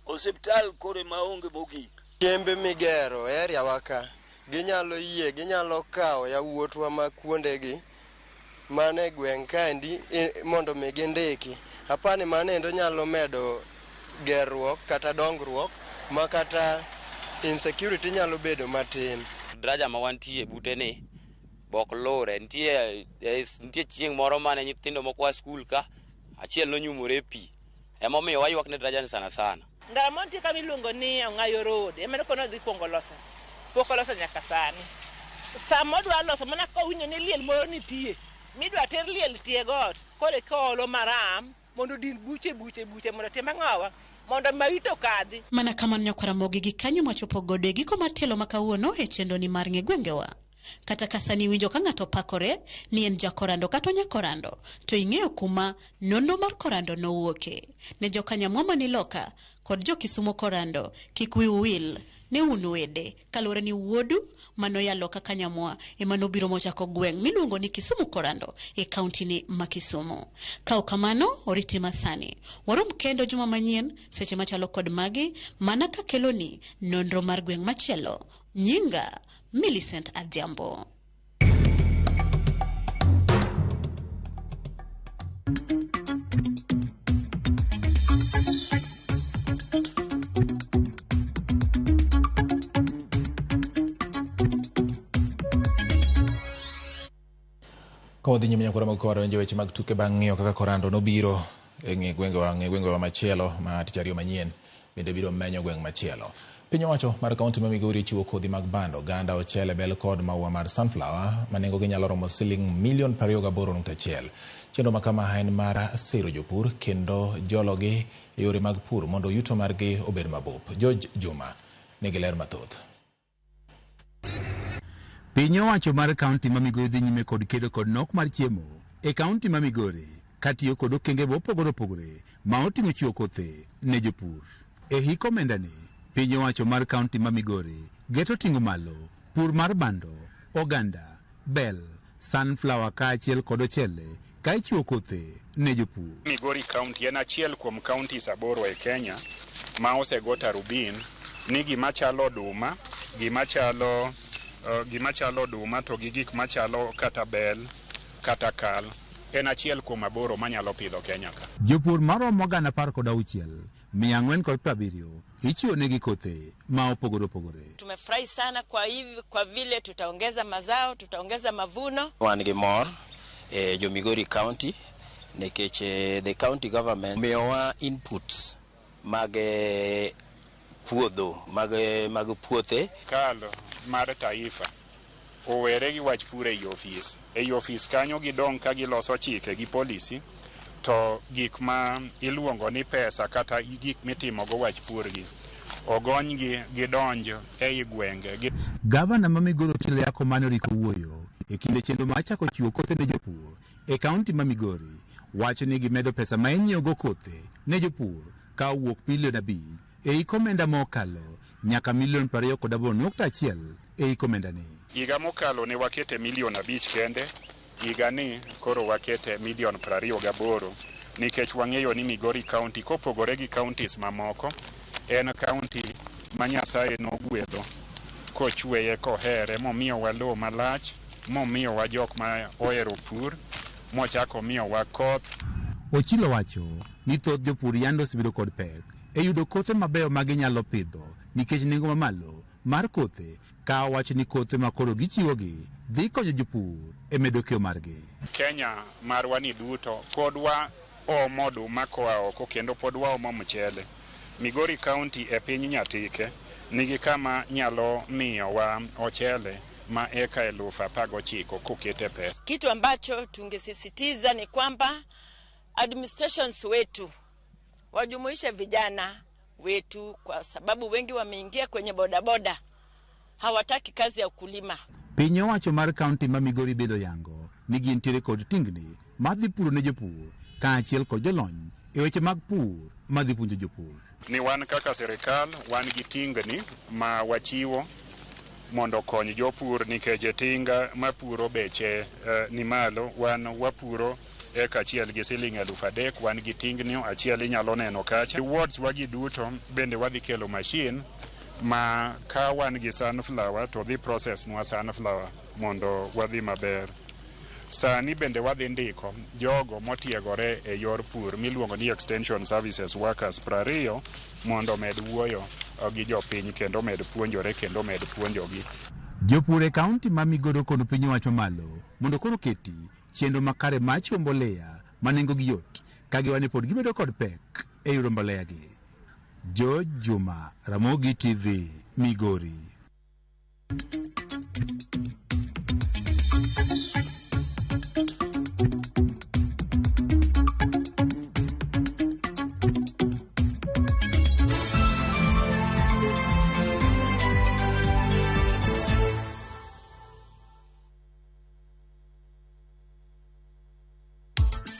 Osiptal koro maonge mogik. Kembe migero e area wa ka, ginyalo yie, ginyalo kawo yawuotwa ma kuondegi mane gweng' kaendi mondo mi gindiki. Apani mano endo nyalo medo gerruok kata dongruok ma kata insecurity nyalo bedo matin. Daraja ma wantie bute ni bok lure. Nitie chieng' moro mane nyithindo moko a skul ka, achiel nonyumore e pi. Emomiyo waywak ne daraja ni sana sana. Ndara moro nitie kama iluongo ni Ong'ayo Road, ema kono dhi kuongo loso. Pok oloso nyaka sani. Sama odwa loso mana kowinjo ni liel moro nitie, midwa ter liel tie got, koro ikaolo maram mondo odin buche mondo tim ang'owa, mondo maito okadhi. Mana kamano nyakwara gi kanyo machopo godo e giko mar tielo ma kawuono e chenro ni mar ng'e gwengewa. Kata ka sani iwinjo ka ng'ato pakore ni en jakorando kata onyakorando, to ing'eyo kuma nonro mar Korando nowuoke. Ne jokanyamwa mani loka kod jo Kisumo Korando, kik wiu wil ne un wede, kaluwore ni wuodu manoya loka Kanyamwa ema nobiro mochako gweng' miluongo ni Kisumu Korando e kaunti ni ma Kisumu. Ka ok kamano, oriti masani. Warom kendo juma manyien seche machalo kod magi mana kakeloni nonro mar gweng' machielo. Nyinga Millicent Adhiambo. Ka wadhi nyime nyakwara mag Korando weche mag tuke bang' ng'iyo kaka Korando nobiro e ng'e gwengewa machielo ma tich ariyo manyien. bende biro menyo gweng' machielo. Piny owacho mar kaunti ma Migori chiwo kodhi mag bando, oganda, ochele, bel kod maua mar sunflower ma nengogi nyalo romo siling milion 28.1. Chenro ma kama en mar siro jopur kendo jologi e yore mag pur mondo yuto margi obed mabup. George Juma nigi ler mathoth. Piny owacho mar kaunti ma Migori dhi nyime kod kedo kod nok mar chiemo e kaunti ma Migori katiyo kod okenge mopogore opogore ma oting'o chiwo kothe ne jopur. E hik omenda ni, piny owacho mar kaunti ma Migori geto ting'o malo pur mar bando, oganda, bel, sunflower kaachiel kod ochele ka ichiwo kothe ne jopur. Migori County en achiel kuom counties 8 e Kenya ma osego tarubin ni gima chalo oduma, gima chalo oduma to gi gik machalo kata bel, kata kal, en achiel kuom 8 manyalo pidho Kenya ka. Jopur maromo 16,470 ichiwo negi kothe ma opogore opogore. Tumefurahi sana kwa hivi, kwa vile tutaongeza mazao, tutaongeza mavuno. Wan gi mor jo Migori County nikech the county government miyowa inputs mag puodho mag puothe. Kal mar taifa owere gi wach pur ei ofis. Ei ofis kanyo gidong' ka giloso chike gi policy to gik ma iluongo ni pesa kata gik mitimogo wach pur gi ogonygi gidonj ei gwenge. Gavana ma Migori Ochilo Yako mane oriko wuoyo e kinde chenro mar chako chiwo kothe ne jopur e kaunti ma Migori wacho ni gimedo pesa ma inyiewogo kothe ne jopur ka owuok bilion 5 e hik omenda mokalo nyaka milion 28.1 e hik omenda ni. Higa mokalo ne wakete milion 5 kende, higa ni koro wakete milion 28 nikech wang'eyo ni Migori County kopogore gi counties mamoko en county ma Nyasaye nogwedho kochweye kohere momiyowa lowo malach, momiyowa jok ma ohero pur, mochako miyowa koth. Ochilo wacho ni thoth jopur yande osebedo kod pek e yudo kothe mabeyo ma ginyalo pidho nikech nengo mamalo mar kothe, ka owacho ni kothe ma koro gichiwogi dhi konyo jopur e medo keyo margi. Kenya marwa ni duto pod waomo oduma koa oko kendo pod waomo mchele. Migori County e piny Nyatike nigi kama nyalo miyowa ochele ma eka 19,000 kokete pesa. Kitu ambacho tungesisitiza ni kwamba administrations wetu wajumuishe vijana wetu, kwa sababu wengi wameingia kwenye bodaboda, hawataki kazi ya ukulima. Piny owacho mar kaunti ma Migori bedo yango ni gintiere kod tingni madhi puro ne jopur kaachiel kod jolony e weche mag pur madhi puonjo jopur. Ni wan kaka sirikal wan gi tingni ma wachiwo mondo okony jopur nikech tinga mapuro beche ni malo. Wan wapuro eka achiel gi siling 3,000, wan gi tingni achiel inyalo neno kacha. Wards wagi duto bende wadhi kelo machine ma ka wan gi sunflower to dhi process nwa sunflower mondo wadhi maber. Sani bende wadhi ndiko jogo motiegore e yor pur miluongo ni extension services workers 20 mondo med wuoyo gi jopiny kendo med puonjore kendo med puonjogi. Jopur e kaunti ma Migori kono piny owacho malo mondo koro keti chenro makare mar chiwo mbolea ma nengogi yot ka giwa ni pod gibedo kod pek e yudo mbolea gi. George Juma, Ramogi TV, Migori.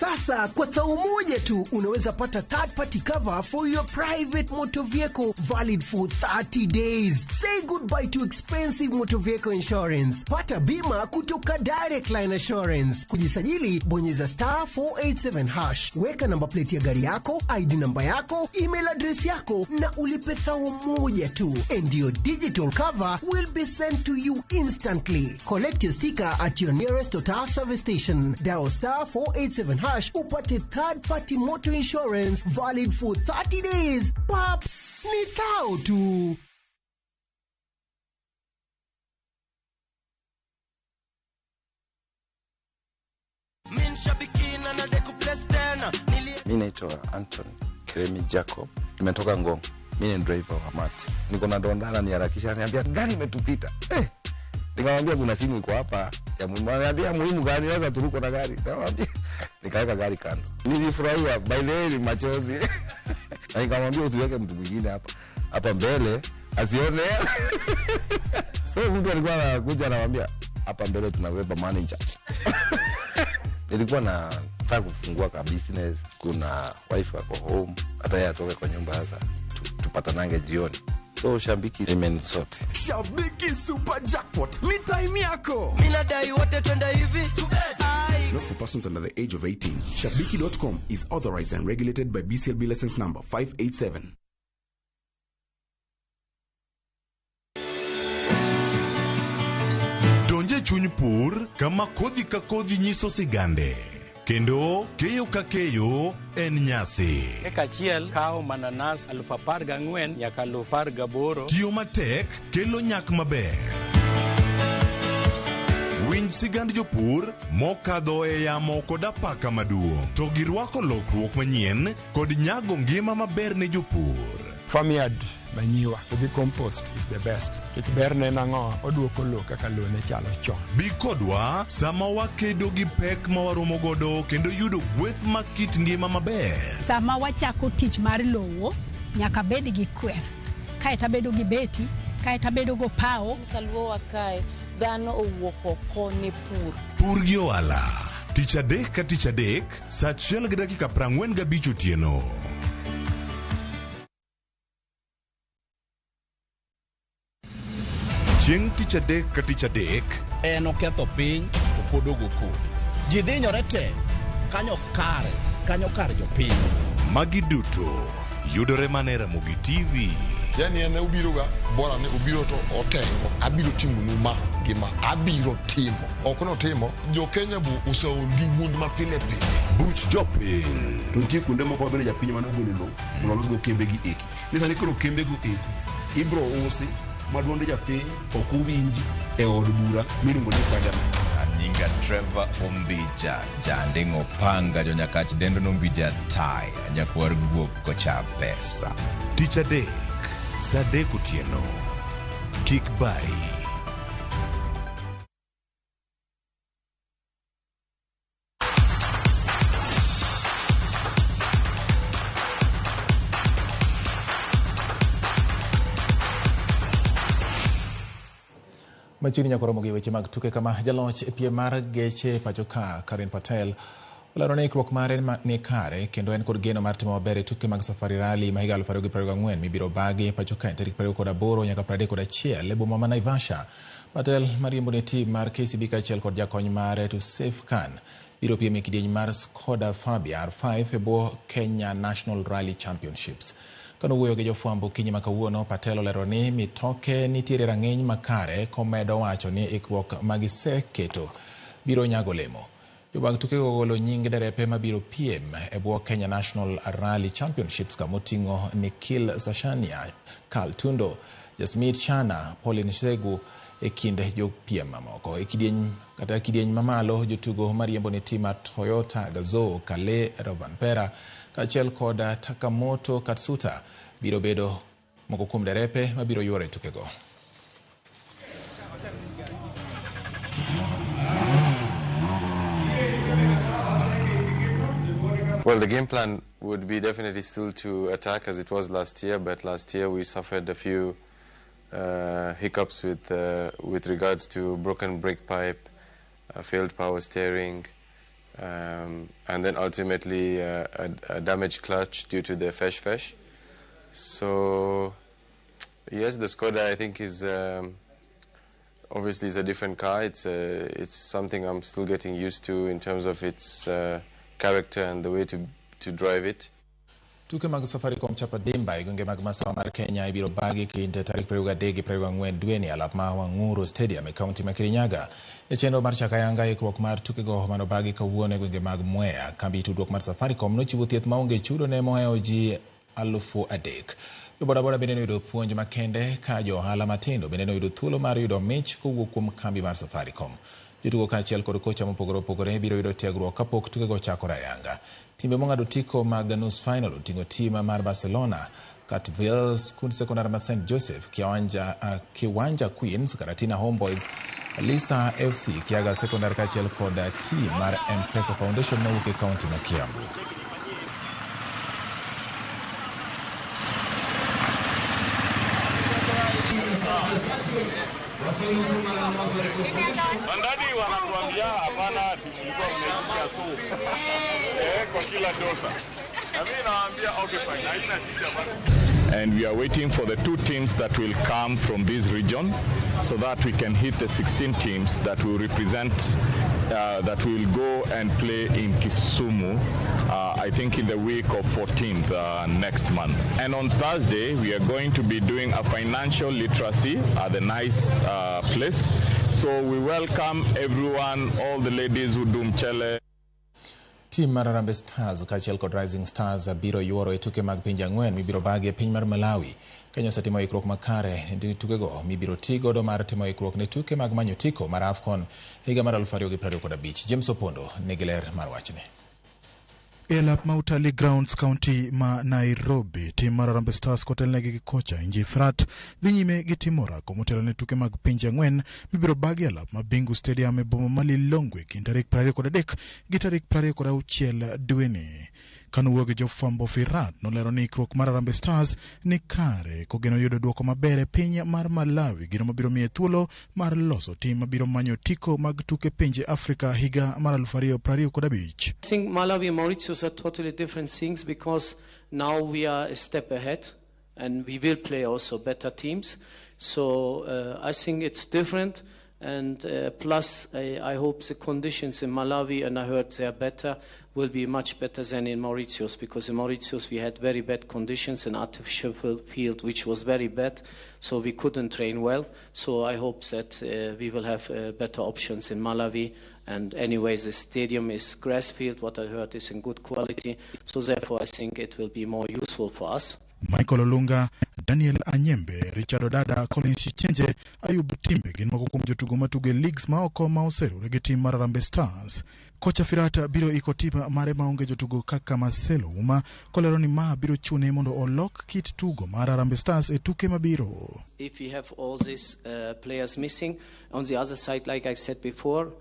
Sasa kwa tao moja tu unaweza pata third party cover for your private motor vehicle valid for 30 days. Say goodbye to expensive motor vehicle insurance. Pata bima kutoka Direct Line Assurance. Kujisajili bonyeza *487#. Weka namba plate ya gari yako, ID namba yako, email address yako na ulipe thao moja tu. And your digital cover will be sent to you instantly. Collect your sticker at your nearest Total service station. Dial *487# upate third party motor insurance valid for 30 days. Pap, ni thao tu. Mi naitwa Anton Kiremi Jacob, nimetoka Ngong. Mimi ni driver wa mat, niko na donda, ananiharakisha, ananiambia gari imetupita. Nikamwambia kuna simu iko hapa ya muhimu. Ananiambia muhimu gani? Sasa turuko na gari. Nikamwambia, nikaweka gari kando. Nilifurahia, by the way ni machozi. Na nikamwambia usiweke mtu mwingine hapa hapa mbele asione. So mtu alikuwa anakuja anamwambia hapa mbele tunabeba manager. Nilikuwa nataka kufungua ka business, kuna wife ako home, hata yeye atoke kwa nyumba sasa tupatanange jioni. So Shabiki imenisort. Shabiki Super Jackpot ni time yako. Mimi nadai wote twende hivi. Not for persons under the age of 18. Shabiki.com is authorized and regulated by BCLB license number 587. Donje chuny pur kama kodhi ka kodhi nyiso sigande. Kendo keyo ka keyo en nyasi. Eka achiel kawo mananas 14,000 nyaka 18,000. Tiyo matek kelo nyak maber. Winj sigand jopur mokadho e yamo kod apaka maduong', to girwako lokruok manyien kod nyago ngima maber ne jopur. Farmyard manure gi compost is the best. Nikech berne en ang'o? Oduoko lowo kaka lowo ne chalo chon. Bi kodwa sama wakedo gi pek ma waromo godo kendo yudo gweth ma kit ngima maber. Sama wachako tich mar lowo, nyaka bed gi kwer. Kaeto abedo gi beti, kaeto abedo go pawo. Kaluowa kae, dhano owuok oko ne pur. Pur gi ohala. Tich adek ka tich adek, saa 1:45 otieno. Chieng' tich adek ka tich adek, en oketho piny to pod ogo koko. Ji dhinyore te kanyo kare, kanyo kar jopiny. Magi duto yudore mana e Ramogi TV. Yani en obiro ga bora ni obiro to otengo. Abiro timonu ma gi ma. Abiro timo. Ok notimo. Jo Kenya bu oseol gi wuond ma pile pile. Buch jopiny. To nitie kuonde moko mabende japiny mane ogolo lowo mondo olosgo kembe gi eki. Ni sani koro kembe go eko ibro usi ma duond japiny ok owinji e od bura miluongo ni parliament. Anyinga Trevor Ombija, janding'o panga jonyakach dendo nombija taya, nyakwar guok kocha pesa. Tich adek, saa 3 otieno. Kik bayi. Machiegni nyaka romo gi weche mag tuke kama jaloch e piem mar geche pacho ka Karin Patel olero ni ikruok mare ni kare kendo en kod geno mar timo maber e tuke mag Safari Rally ma higa 2024 mibiro bagi pacho ka tarik 28 nyaka 31 e boma ma Naivasha. Patel mariembo ne tim mar KCB kaachiel kod jakony mare Tusef Khan biro piem e kidieny mar Skoda Fabia R5 e bwo Kenya National Rally Championships. Kanowuoyo gi jofwambo okinyi ma kawuono, Patel olero ni mitoke nitiere rang'iny makare komedo wacho ni ikruok magiseketo biro nyago olemo. Jobag tukego ogolo nying derepe mabiro piem e bwo Kenya National Rally Championships kamoting'o Nikhil Sashania, Carl Tundo, Jasmeet Chana, Pauline Shegu e kind jopiem mamoko. E kidieny kata kidieny mamalo jotugo mariembo ne tim mar Toyota Gazoo, Kale Rovanpera kaachiel kod Takamoto Katsuta biro bedo moko kuom derepe mabiro yuoro e tukego. Well, the game plan would be definitely still to attack as it was last year, but last year we suffered a few hiccups with regards to broken brake pipe, failed power steering, and then ultimately a damaged clutch due to the fesh. So, yes, the Skoda I think is obviously is a different car. It's something I'm still getting used to in terms of its character and the way to drive it. Tuke mag Safaricom Chapa Dimba e gwenge mag masawa mar Kenya ibiro bagi kind tarik 23 gi 24 dweni alap ma Wang'uro Stadium e kaunti ma Kirinyaga. E chenro mar chako ayanga ikruok mar tukego manobagi kawuono e gwenge mag Mwea, kambi tudruok mar Safaricom nochiwo thieth maonge chudo ne mohewo ji 3,000. Jo bodaboda bende noyudo puonj makende ka jo ohala matindo bende noyudo thuolo mar yudo mich kowuok kuom kambi mar Safaricom. Jotugo kaachiel kod kocha mopogore opogore biro yudo tiegruok kapok tukego ochakore ayanga. Timbe mong'ado otiko mag nus final oting'o tim mar Barcelona Catville, Skund Sekondar ma St Joseph, Kiwanja, Kiwanja Queens, Karatina Homeboys, Lisa FC, Kiaga Sekondar kaachiel kod team mar M-Pesa Foundation mawuok e kaunti ma Kiambu. Bandari wanatuambia hapana, ati mlikuwa mmeitisha tu kwa kila dosa. Na mimi nawaambia okay fine, haina shida bana. And we are waiting for the 2 teams that will come from this region so that we can hit the 16 teams that will represent, that will go and play in Kisumu, I think in the week of 14th next month. And on Thursday, we are going to be doing a financial literacy at the nice place. So we welcome everyone, all the ladies who do mchele. Tim mar Harambee Stars kaachiel kod Rising Stars biro yuoro e tuke mag pinje ang'wen mibiro bagi e piny mar Malawi. Kenya osetimo ikruok makare ne tukego mibiro ti godo mar timo ikruok ne tuke mag manyo otiko mar AFCON higa mar 2025. James Opondo nigi ler mar wachni. E lap ma Utalii Grounds County ma Nairobi, tim mar Harambee Stars kotelnegi gi kocha Inji Frat dhi nyime gi timo orako motelo ne tuke mag pinje ang'wen mibiro bagi e lap ma Bingu Stadium e boma ma Lilongwe kind tarik 23 gi tarik 26 dweni. Kanowuoyo gi jofwambo, Firat nolero ni ikruok mar Harambee Stars ni kare kogeno yudo duoko maber e piny mar Malawi, gino mabiro miye thuolo mar loso tim mabiro manyo otiko mag tuke pinje Afrika higa mar 2025. I think Malawi and Mauritius are totally different things because now we are a step ahead and we will play also better teams. So I think it's different, and plus I hope the conditions in Malawi, and I heard they are better, will be much better than in Mauritius, because in Mauritius we had very bad conditions, an artificial field which was very bad, so we couldn't train well. So I hope that we will have better options in Malawi. And anyway, the stadium is grass field, what I heard is in good quality, so therefore I think it will be more useful for us. Michael Olunga, Daniel Anyembe, Richard Odada, Collins Chichenje, Ayub Timbe gin moko kuom jotugo matugo e leagues ma oko ma oserure gi tim mar Harambee Stars. Kocha Firata biro iko tim mare maonge jotugo kaka Marcelo Uma, kolero ni ma biro chune mondo olok kit tugo mar Harambee Stars e tuke mabiro. If we have all these players missing, on the other side, like I said before,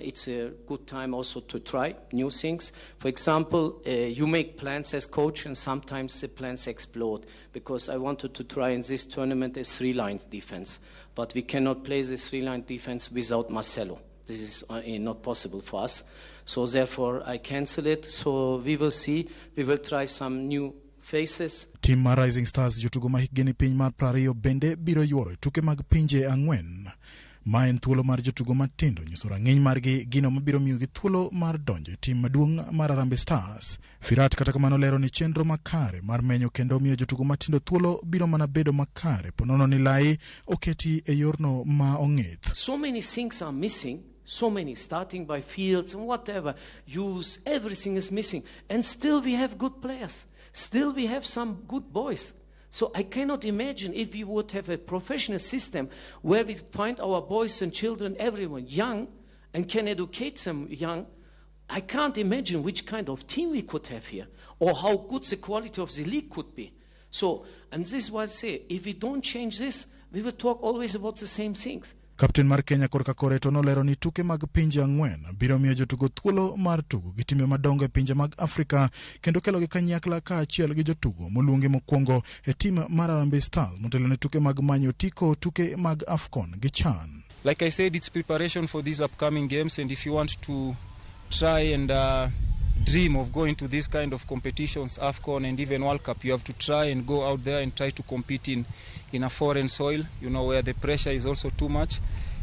it's a good time also to try new things. For example, you make plans as coach and sometimes the plans explode, because I wanted to try in this tournament a 3-line defense, but we cannot play this 3-line defense without Marcelo. This is not possible for us. So therefore I cancel it. So we will see. We will try some new faces. Tim mar Rising Stars jotugo ma hikgi ni piny mar 20 bende biro yuoro e tuke mag pinje ang'wen. Ma en thuolo mar jotugo matindo nyiso rang'iny margi, gino mabiro miyogi thuolo mar donjo e tim maduong' mar Harambee Stars. Firat kata kamano lero ni chenro makare mar menyo kendo miyo jotugo matindo thuolo biro mana bedo makare ponono ni lai oketi e yorno ma ong'ith. So many things are missing, so many, starting by fields and whatever, use, everything is missing. And still we have good players, still we have some good boys. So I cannot imagine if we would have a professional system where we find our boys and children, everyone young, and can educate them young. I can't imagine which kind of team we could have here, or how good the quality of the league could be. So, and this is what I say, if we don't change this, we will talk always about the same things. Kapten mar Kenya korka kore to nolero ni tuke mag pinje ang'wen biro miyo jotugo thuolo mar tugo gi timbe madongo e pinje mag Afrika kendo kelogi kanyakla kaachiel gi jotugo moluongi mokwongo e tim mar Harambee Stars motelo ne tuke mag manyo otiko tuke mag AFCON gi CHAN. Like I said, it's preparation for these upcoming games, and if you want to try and dream of going to these kind of competitions, AFCON and even World Cup, you have to try and go out there and try to compete in a foreign soil, you know, where the pressure is also too much,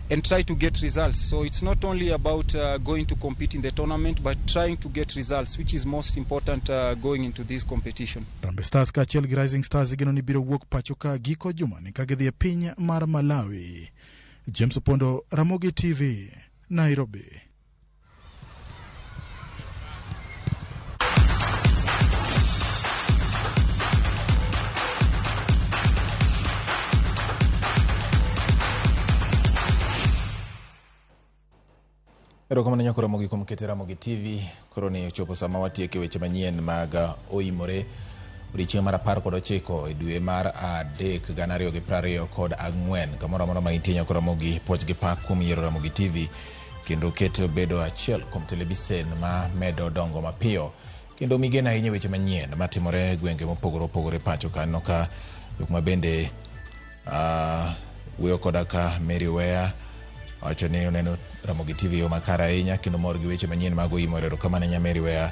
and try to get results. So it's not only about going to compete in the tournament, but trying to get results, which is most important going into this competition. Harambee Stars kaachiel gi Rising Stars igeno ni biro wuok pacho ka giko jumani ka gidhi e piny mar Malawi. James Opondo, Ramogi TV, Nairobi. Erokamano nyako Ramogi kuom keto Ramogi TV. Koro ni ochopo sama watieke weche manyien mag oimore. Odiechieng' mar 19 e dwe mar 3 2024 kamoro amora ma intie nyako Ramogi puoch gi pak kuom yiero Ramogi TV kendo keto bedo achiel kuom telebisen ma medo dongo mapiyo kendo migeno ahinya e weche manyien matimore e gwenge mopogore opogore pacho ka. Aneno ka jok ma bende wuoyo koda ka Mary Weya wacho ni oneno Ramogi TV yo makare ahinya kendo mor gi weche manyien mag Oimo. Erokamano ahinya Mary Weya.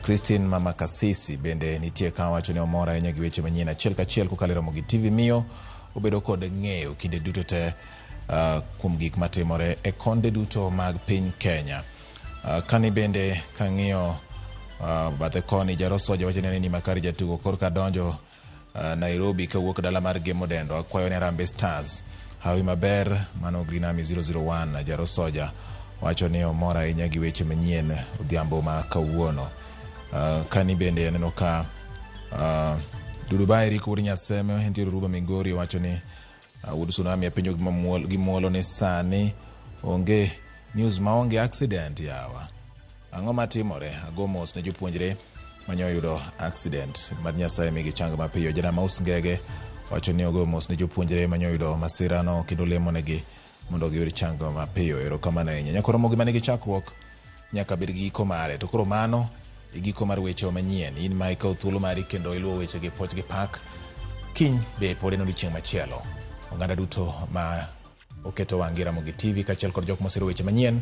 Christine Mama Kasisi bende nitie ka wacho ni omor ahinya gi weche manyien achiel kachiel kokalo e Ramogi TV miyo obedo kod ng'eyo kinde duto te kuom gik matimore e konde duto mag piny Kenya. Kani bende kang'iyo bathe koni Jarosoja wacho ni makare jatugo korka donjo Nairobi kawuok dala mar Gemo Dendo akwayo ne Harambee Stars hawi maber. Mano Green Army 001 Jarosoja wacho ni omor ahinya gi weche manyien odhiambo ma kawuono. Kani bende aneno ka Dudubai Rico Wuod Nyaseme entiere Ruba Migori wacho ni Wuod Tsunami apenjo gi muolo ni sani onge news maonge accident yawa. Ang'o matimore? Ago mos ne jopuonjre manyo yudo accident. Mad Nyasaye migi chang mapiyo. Jana Maus Ngege wacho ni ogo mos ne jopuonjre manyo yudo masirano kendo lemo negi mondo giyud chang mapiyo. Erokamano ahinya. Nyakoro Ramogi manigi chakruok nyaka bed gi giko mare. To koro mano e giko mar weche manyien. In ma ikawo thuolo mari kendo iluwo weche gi poch gi pak. Kiny be pod en odiechieng' machielo. Oganda duto ma oketo wang'gi Ramogi TV kaachiel kod jok mosiro weche manyien.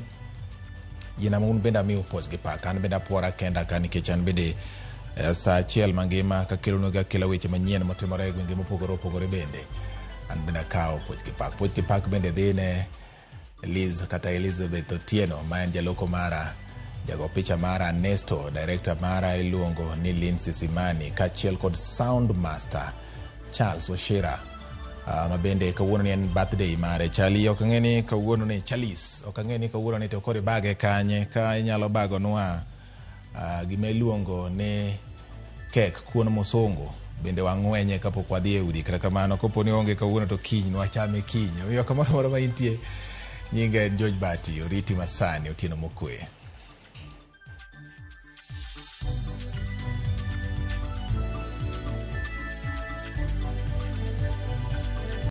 Yiena ma un bende amiu puoch gi pak. An bende apuora kenda ka nikech an bende saa achiel mangima kakelonu akela weche manyien motimore e gwenge mopogore opogore bende. An bende akawo puoch gi pak. Puoch gi pak bende dhi ne Liz kata Elizabeth Otieno ma en jaloko mara, jago picha mara Nesto, director mara iluongo ni Lindsay Simani kaachiel kod sound master Charles Wachira ma bende kawuono ni en birthday mare. Charlie ok ang'e ni kawuono ni Charles ok ang'e ni kawuono ni to koro ibage kanye ka inyalo bagonwa gima iluongo ni kek kuon mosungu bende wang'wenye kapok wadhi e udi. Kata kamano kopo ni onge kawuono to kiny nwachame kiny. Omiyo kamoro amora ma intie, nyinga en George Bati, oriti masani otieno mokwe.